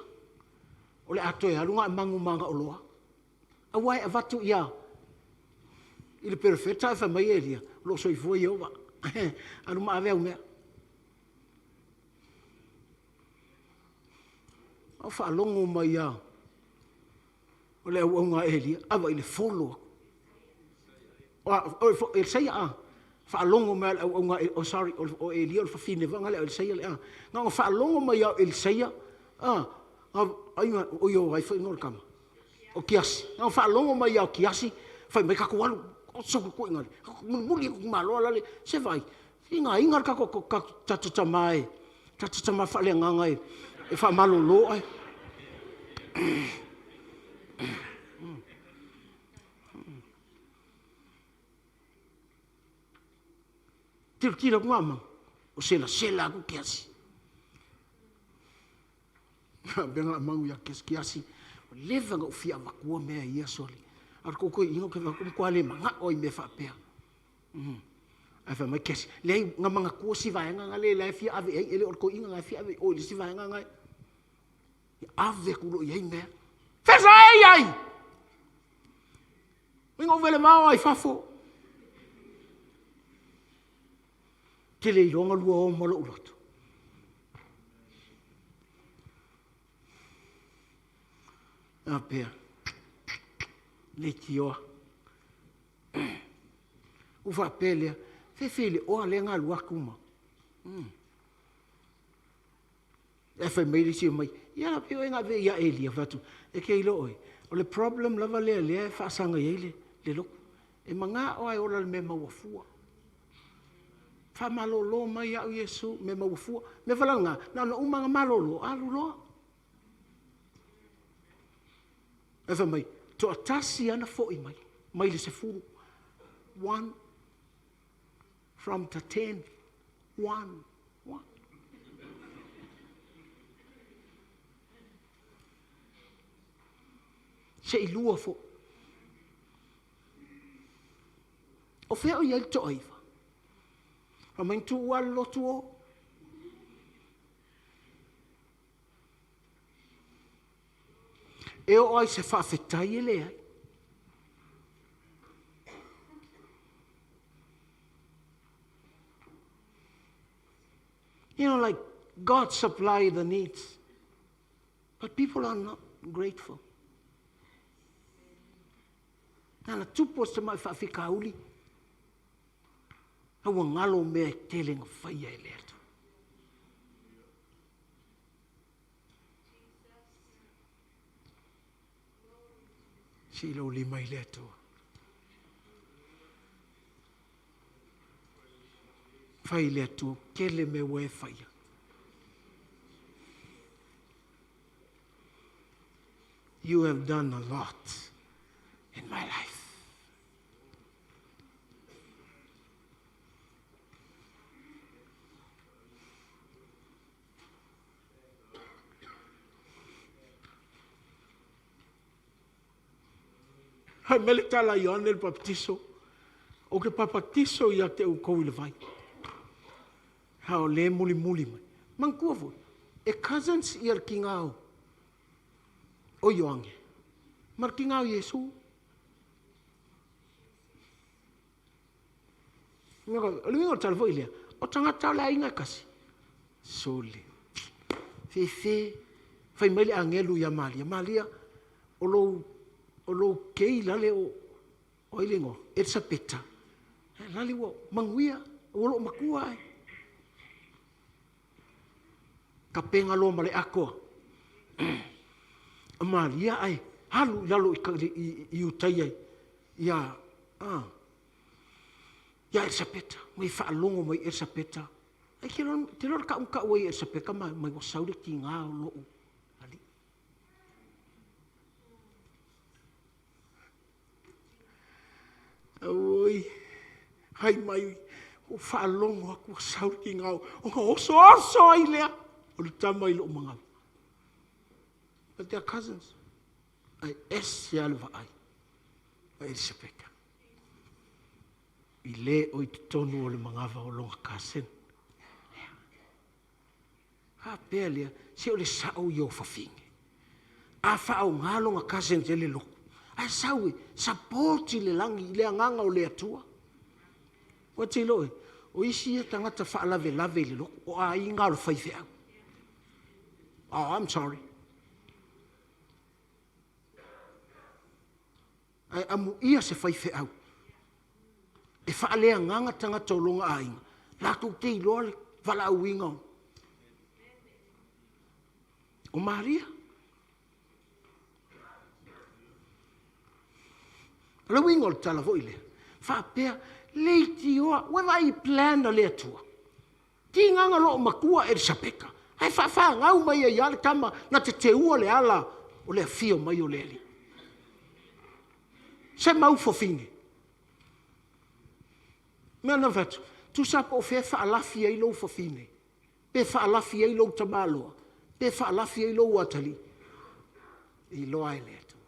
o le a toe alu Naamanu ma ana oloa, aua e avatu ia i le perofeta ae fai mai Elia, o lo o soifua Ieova. Alu ma ave au mea. Na ou faalogo mai lava o le auauna a Elia, ava i le folo atu. O Elisaia, a? Faalogo mai lava o le auauna a, oh sorry, o Elia o le fafine foi lea o Elisaia, na ona faalogo mai lava o Elisaia, oi o ai foi le igoa o le tama? O Kiasi. Na ona faalogo mai lava o Kiasi fai mai, tatou alu, oso mulimuli atu i malo la le, se vaai, inaina le tatou tama e, tatou tama faaleagaga e faamalolo oe. Tilotilo atu Naamani, o selasela atu Kiasi. Faapea Naamani ia Kiasi, Kiasi, ua leva ona ou fia avatua mea ia sole, a o le toeaina ou te vaai atu ua matua le manao lava i mea faapea. Ae fai mai Kiasi, leai, na manatua si vaega lea la e fia ave i ai, e le o le toeaina la e fia ave i o i le isi vaega lena. Ia ave atu loa i ai mea. Fea sa e i ai? Ina ou vele vao ai fafo. Te le iloa na lua o ma lou loto. Faapea, leitioa. Ua faapea lea, fefe i le oa lea na alu atu ma. Ae fai mai le isi fai mai, ia pei o oe na ave ia Elia. Fai atu, e te iloa ʻoe, o le problem lava lea lea e faasaga i ai le lotu. E manao lava e ola i le mea e maua fua. Faamalolo mai au Iesu, mea maua fua. Mea valagana, na ona uma lava ona malolo, alu loa. Ae fai mai, toatasi lava na foi mai, mai le 10. 1 from the 10. 1. 1. Se i lua foi. O fea o i ai le toaiva? Fai mai na tuua le lotu o. E oo ai se faafetai e leai. You know, like God supply the needs, but people are not grateful. Na na tupu o se tamai faafitauli, a ua galo mea e tele na faia e le Atua. Se i lou lima i le Atua. Fai i le Atua, tele mea ua e faia. You have done a lot in my life. Fai mai le tala a Ioane le Papatiso, ou te papatiso ia te outou i le vai. A o le mulimuli mai. Manatua foi, e cousins ia le tiga o Ioane ma le tiga o Iesu. O le uiga o le tala foi lea, o tagata o le aiga e tasi. Sole. Fefe. Fai mai le agelu ia Malia. Malia, o lou O lou kei lale o o ai le igoa? Elisapeta. Lale ua manuia, ua loo matua ai. Tapena loa ma le atoa. Malia ae alu i lalo i utai ai. Ia, ah. Ia Elisapeta, mai faalogo mai Elisapeta. Ai te loa le tau na tau ai e Elisapeta mai ua sau le tiga o lou alii. Auoi, hai mai, ua faalogo atu ua sau le tiga o, ona osooso ai lea o le tama i lou manava. But they are cousins. Ae ese lava le vaai a Elisapeta i le o i totonu o le manava o lona cousin. Faapea lea, se o le sao ia o fafine. A faaaoga lona cousin e le lotu, ae sau e support i le lagi, i le agaga o le Atua. Ua te iloa oe, o isi ia tagata faalavelave i le lotu, o aiga o le faifeau. Oh, I'm sorry. Ae amuia se faifeau e faaleagaga tagata o lona aiga, latou te iloa le valaauina o Maria. O le uiga o le tala foi lea, faapea, leitioa, ua vaai i plan a le Atua. Tigaga loo matua Elisapeta, ae faafanau mai ai lava le tama na te teua le ala o le afio mai o le Alii. Se mau fafine. Mea na fai atu, tusa po o fea e faalafi ai lou fafine, pe faalafi ai lou tamaloa, pe faalafi ai lou atalii, e iloa e le Atua.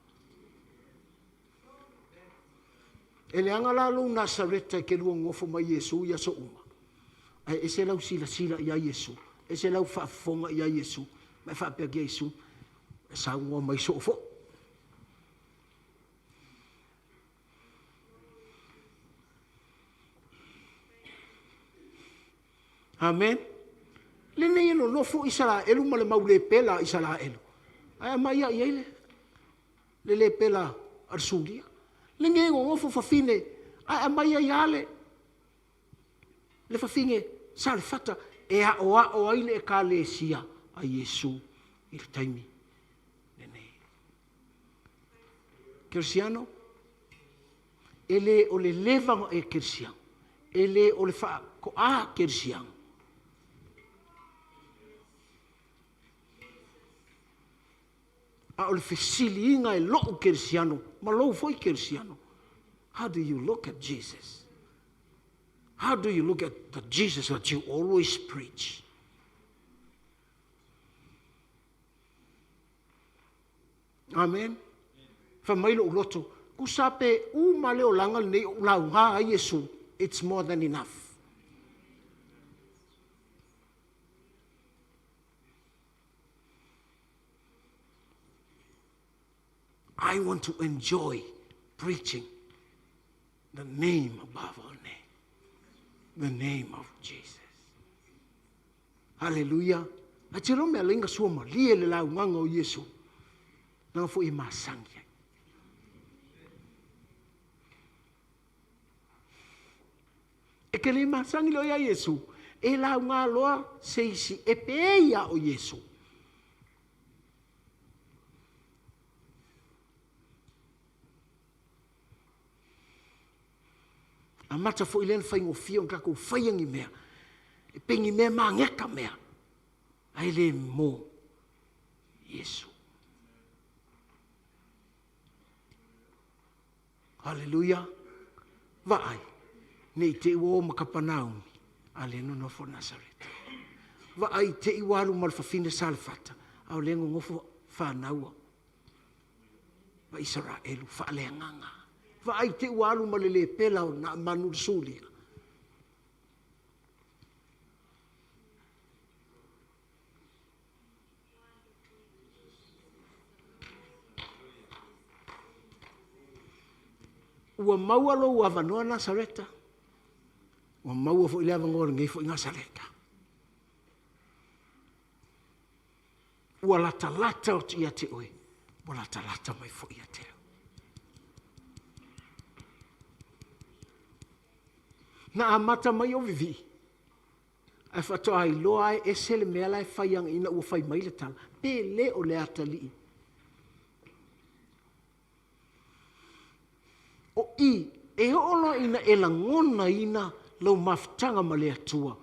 E leaga la lou Nasareta e te lua nonofo ma Iesu i aso uma, ae ese lau silasila ia Iesu, ese lau faafofoga ia Iesu, ma e faapea atu ia Iesu, e saunoa mai soo foi. Amen. Lenei e nonofo Isaraelu ma le mau lepela a Isaraelu. Ae aumai ai ai le le lepela a le Suria. Lenei e nonofo fafine ae aumai ai lava le le fafine Sarefata e aoao ai le Ekalesia a Iesu i le taimi lenei. Kerisiano, e le o le leva ona e kerisiano, e le o le faatoa kerisiano. A o le fesiliga e lou kerisiano ma lou foi kerisiano, how do you look at Jesus? How do you look at the Jesus that you always preach? Amen. Fai mai lou loto, tusa pe uma le olaga lenei o ou lauga ai Iesu, it's more than enough. I want to enjoy preaching the name above all name, the name of Jesus. Haleluia! Ae te iloa mea laina sua malie le laugaga o Iesu, leaga foi e masani ai. E te le masani loa ia Iesu, e lauga loa se isi e pei a o Iesu. Amata foi lea na faigofie ona tatou faia ni mea, e pei ni mea mageta mea, ae le mo Iesu. Haleluia! Vaai, ne i te i ua o ma Kapanaumi, a lea e nonofo Nasareta. Vaai i te i ua alu ma le fafine Salefata, a o lea e nonofo fanau a Isaraelu, faaleagaga. Vaai te ua alu ma le lepela o Naamanu le Suria. Ua maua lou avanoa Nasareta, ua maua foi le avanoa o lenei foi Nasareta. Ua latalata atu ia te oe, ua latalata mai foi ia te au. Na amata mai o vivii, ae faatoa iloa ai ese le mea la e fai ina ua fai mai le tala, pe le o le atalii. O i, e oo loa ina e lagonaina lou mafutaga ma le Atua,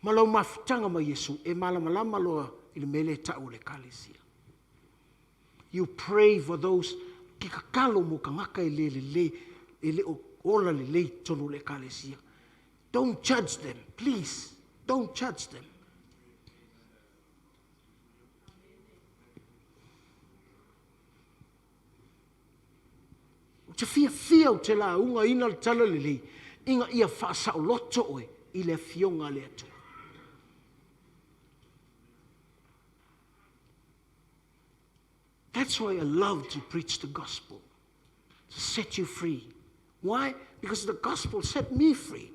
ma lou mafutaga ma Iesu, e malamalama loa i le mea lea e tau o le Ekalesia. You pray for those, ke tatalo mo tagata e le lelei, e le o ola lelei i totonu o le Ekalesia. Don't judge them, please. Don't judge them. Ou te fiafia ou te laugaina le tala lelei, ina ia faasaoloto oe i le afioga a le Atua. That's why I love to preach the gospel, to set you free. Why? Because the gospel set me free.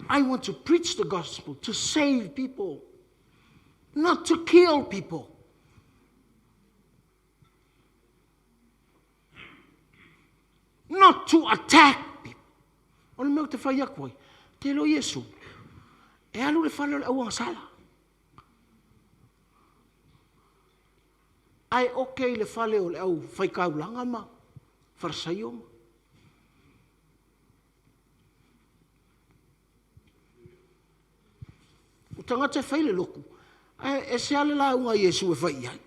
I want to preach the gospel to save people, not to kill people. Not to attack people. O le mea ou te fai atu ai, te iloa Iesu, e alu i le fale o le auagasala. Ae oke i le fale o le au faitaulaga ma Farisaio ma. O tagata e fai le lotu, ae ese lava le lauga a Iesu e fai i ai.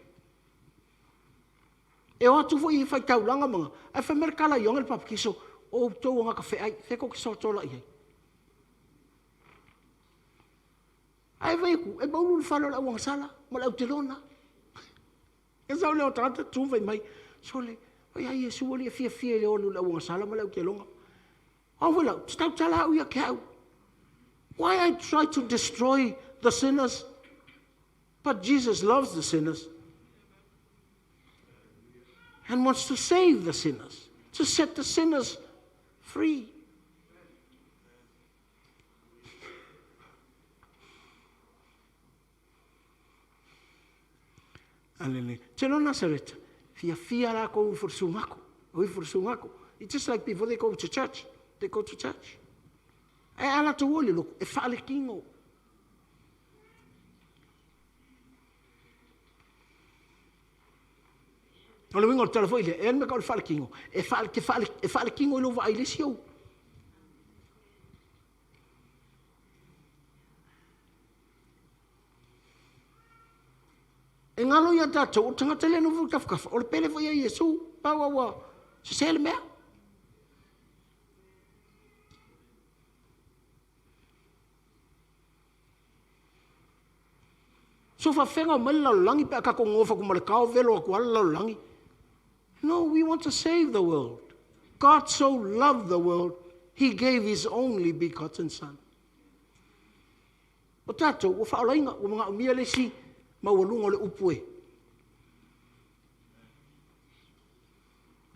E o atu foi i faitaulaga ma, ae fai mai le tala a Ioane le Papatiso, o outou o gata feai, fea tou te soatola i ai? Ae vaai atu, e maulu le fale o le auagasala ma le autelona. E sau lea o tagata tu fai mai, sole, oi a Iesu alii e fiafia i le o alu i le auagasala ma le autelona. Au foi lau, te tautala au ia te au. Why I try to destroy the sinners? But Jesus loves the sinners and wants to save the sinners, to set the sinners free. Alele. Te lo Nazareta, fiafia lākou i furusungako, o i furusungako. It's just like before they go to church. They go to church. Ae a latou o i le lotu, e faaletino. O le uiga o le tala foi lea, e alu me ka o le faaletino, e faaletino i lou vaai i le isi ou. E galo ia tatou, o le tagata lea e nofo i tafatafa, o le pele foi ia Iesu, pau lava ua sese le mea. So faafefea ona omai le lalolagi pe a tatou nonofo atu ma le tao velo atu lava le lalolagi. No, we want to save the world. God so loved the world, he gave his only begotten son. O tatou, ua faaolaina, ua manaomia le isi maualuga o le upu e.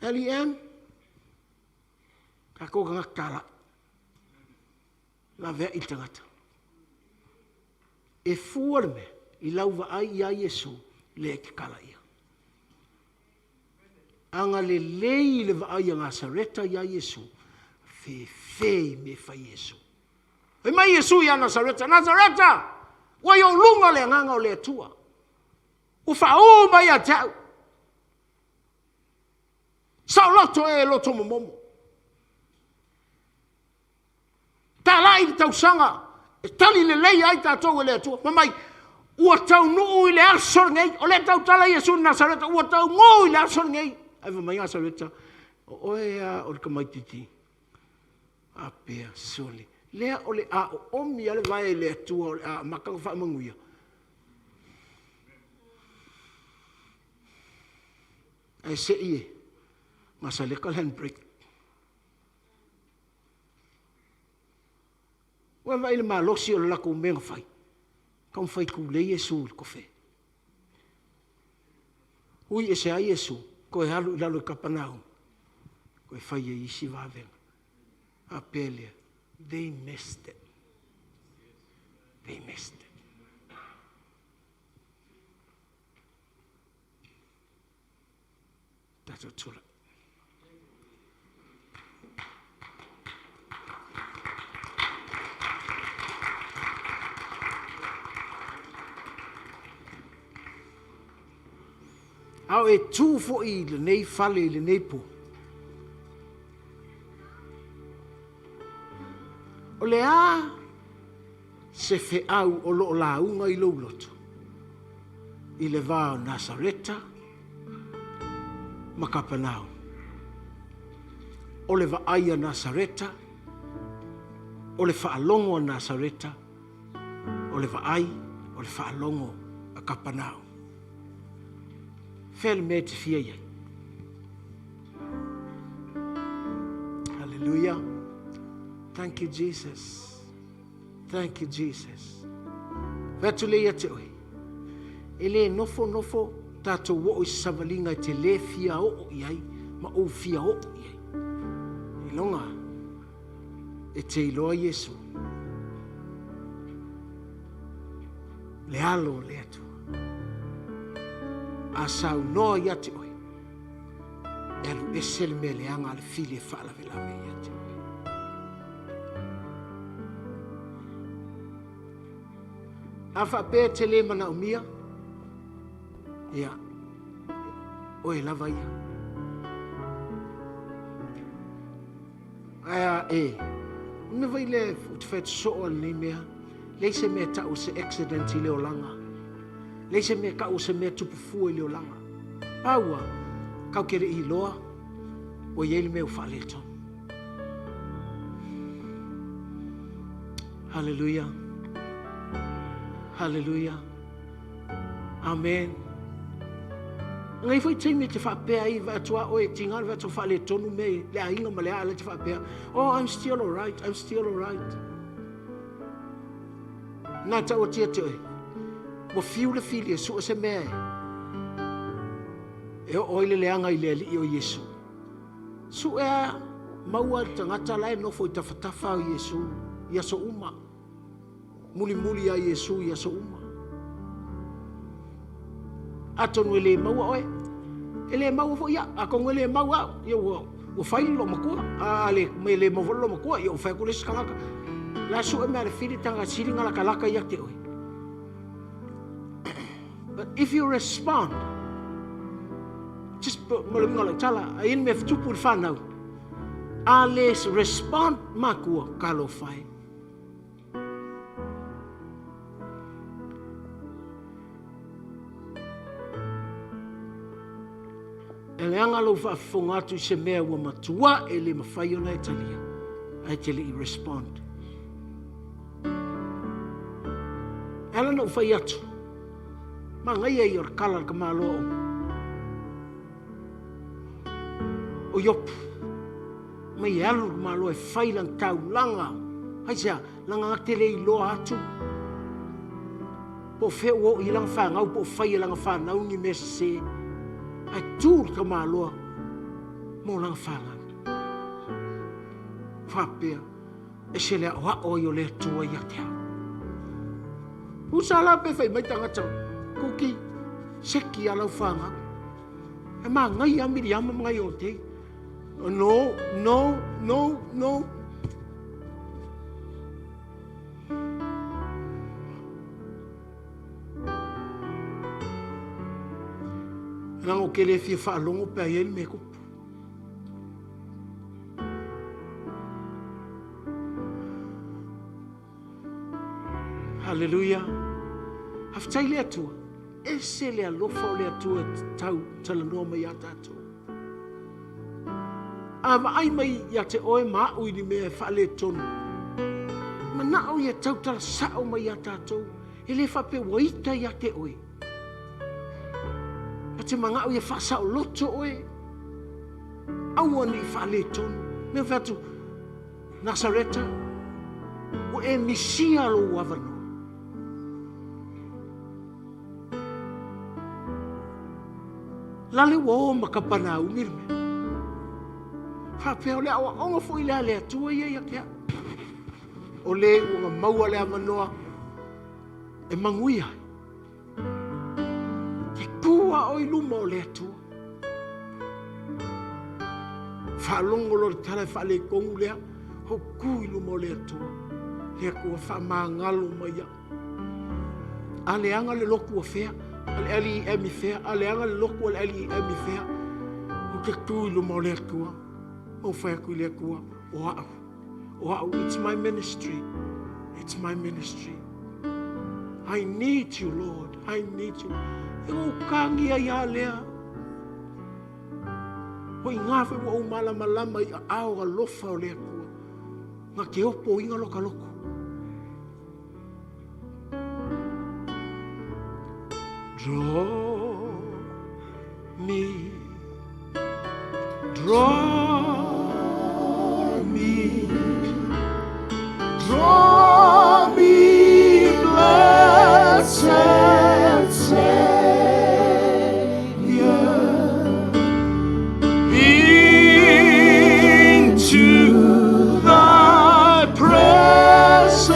L-E-M, tatou tagata talai. Laveai le tagata. E fua le mea i lau vaai iā Iesu lea e tatala ia. Agalelei i le vaai a Nasareta iā Iesu, fefe i mea e fai e Iesu. Fai mai Iesu iā Nasareta, Nasareta, ua i ou luga le agaga o le Atua. Ua faaū mai ia te au. Saoloto e loto momomo. Talai le tausaga e tali lelei ai tatou e le Atua. Fai mai, ua taunuu i le aso lenei, o lea tautala Iesu i Nasareta, ua taunuu i le aso lenei. Ae fai mai Nasareta, o oe lava o le tamaitiiti a pea sole. Lea o le a oomi lava le vae i le Atua o le a amata ona faamanuia. Ae se i e Nasareta le handbrake. Ua vaai i le malosi o le latou mea na fai. Taumafai tulei Iesu i le tofe. Ui ese ai Iesu, toe alu i lalo i Kapanaumu, toe fai ai isi vavega. Faapea lea, they missed it. They missed it. Tatou tulai. A o e tu foʻi i lenei fale i lenei po. O le a se feau o loo lauga i lou loto i le va o Nasareta ma Kapanao. O le vaai a Nasareta, o le faalogo a Nasareta, o le vaai, o le faalogo a Kapanao. Fea le mea e te fia i ai. Hallelujah. Thank you, Jesus. Thank you, Jesus. Fai atu le ia te oe. E le nofo nofo tatou oo i se savaliga e te le fia oo i ai ma ou fia oo i ai. Iloga e te iloa Iesu. Le alo o le Atua. A saunoa ia te oe, e alu ese le mea leaga a le fili e faalavelave ia te oe. A faapea e te le manaomia, ia, oe lava ia. Ae a e, me vai le ou te fai atu soo a lenei mea, leai se mea tau o se accident i le olaga. Leai se mea tau o se mea tupu fua i le olaga. Paua, kau ke le iloa, ua i ai le mea ua faaletonu. Hallelujah. Hallelujah. Amen. Ngai foi taimi e te faapea ai vaai atu a oe e tiga le vaai atu faaletonu mea le aiga ma le a le te faapea oh I'm still alright I'm still alright Nā tau atu ia te oe ua fiu le fili e sua se mea e e oo ai le leaga i le alii o Iesu. Sue a maua le tagata la e nofo i tafatafa o Iesu i aso uma. Mulimuli ia Iesu i aso uma. Atonu e le maua oe, e le maua foi au, atonu e le maua au, ia ua, ua fai le loomatua, a le, me le maua foi le loomatua, ia ua fai atu le isi tagata. La sue mea le fili tanga sili nga lakalaka ia te oe. But if you respond, just mo le uiga o lau tala, a i ai le mea e tupu i le whanau, a le respond makua, talofa e. E leaga lou faafofoga atu i se mea ua matua e le mafai ona e talia, ae te le i respond. E ala ona ou fai atu, manaia ia o le kala a le tamaloa o Iopu. Mai e alu le tamaloa e fai lana taulaga. Aisea? Leaga na te le iloa atu po o fea ua oo i ai lana fanau po o fai e lana fanau ni mea sese. Ae tu le tamaloa mo lana fanau. Faapea, ese le aoao ai o le Atua ia te au. Usa la pe fai mai tagata, Kuki, seki a lau fanau. E māngai a Miriama ma ngai o te. No, no, no, no. Leaga ou ke le fia faalogo pe a i ai le mea tupu. Haleluia. Faafetai le Atua. Ese le alofa o le Atua e tau talanoa mai iā tatou. A vaai mai ia te oe ma aʻu i ni mea e faaletonu, manao ia tautala sao mai iā tatou, e le faapea ua ita ia te oe. A te manao ia faasaoloto oe, aua ne i faaletonu. Mea fai atu, Nasareta, ua e misia lou avanoa. Lale ua o ma Kapanaumi le mea. Faapea o le aoaoga foi lea a le Atua ia ia te au. O le ua na maua le avanoa e manuia ai. Te tu a oe i luma o le Atua. Faalogo loa le tala e faaletonu lea, ou tu i luma o le Atua. Le Atua faamagalo mai au. A leaga le lotu ua fea? A le LEM i fea, a leaga le lotu a le LEM i fea. Ou te tu i luma o le Atua. Ou fai atu i le Atua, o au. O au, it's my ministry. It's my ministry. I need you, Lord. I need you. E ou kangi ai a lea. O i ngā whai wa o malamalama i a ao alofa o le Atua. Ngā ke opo inga loka loko. Draw me, draw me, draw me, blessed Savior, into thy presence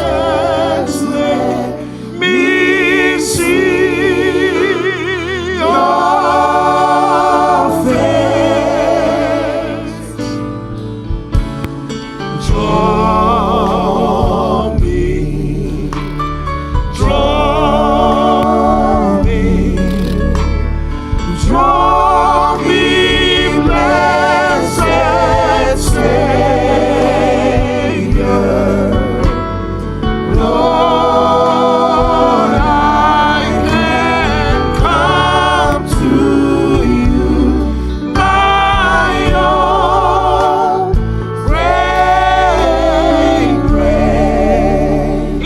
let me see your face. Draw me, draw me, draw me, blessed Savior. Lord, I can come to you, my own great grace.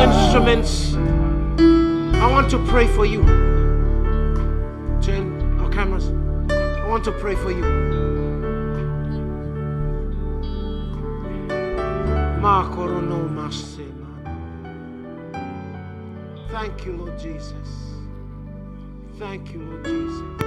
Instruments. I want to pray for you. Turn our cameras. I want to pray for you. Ma korono masema. Thank you, Lord Jesus. Thank you, Lord Jesus.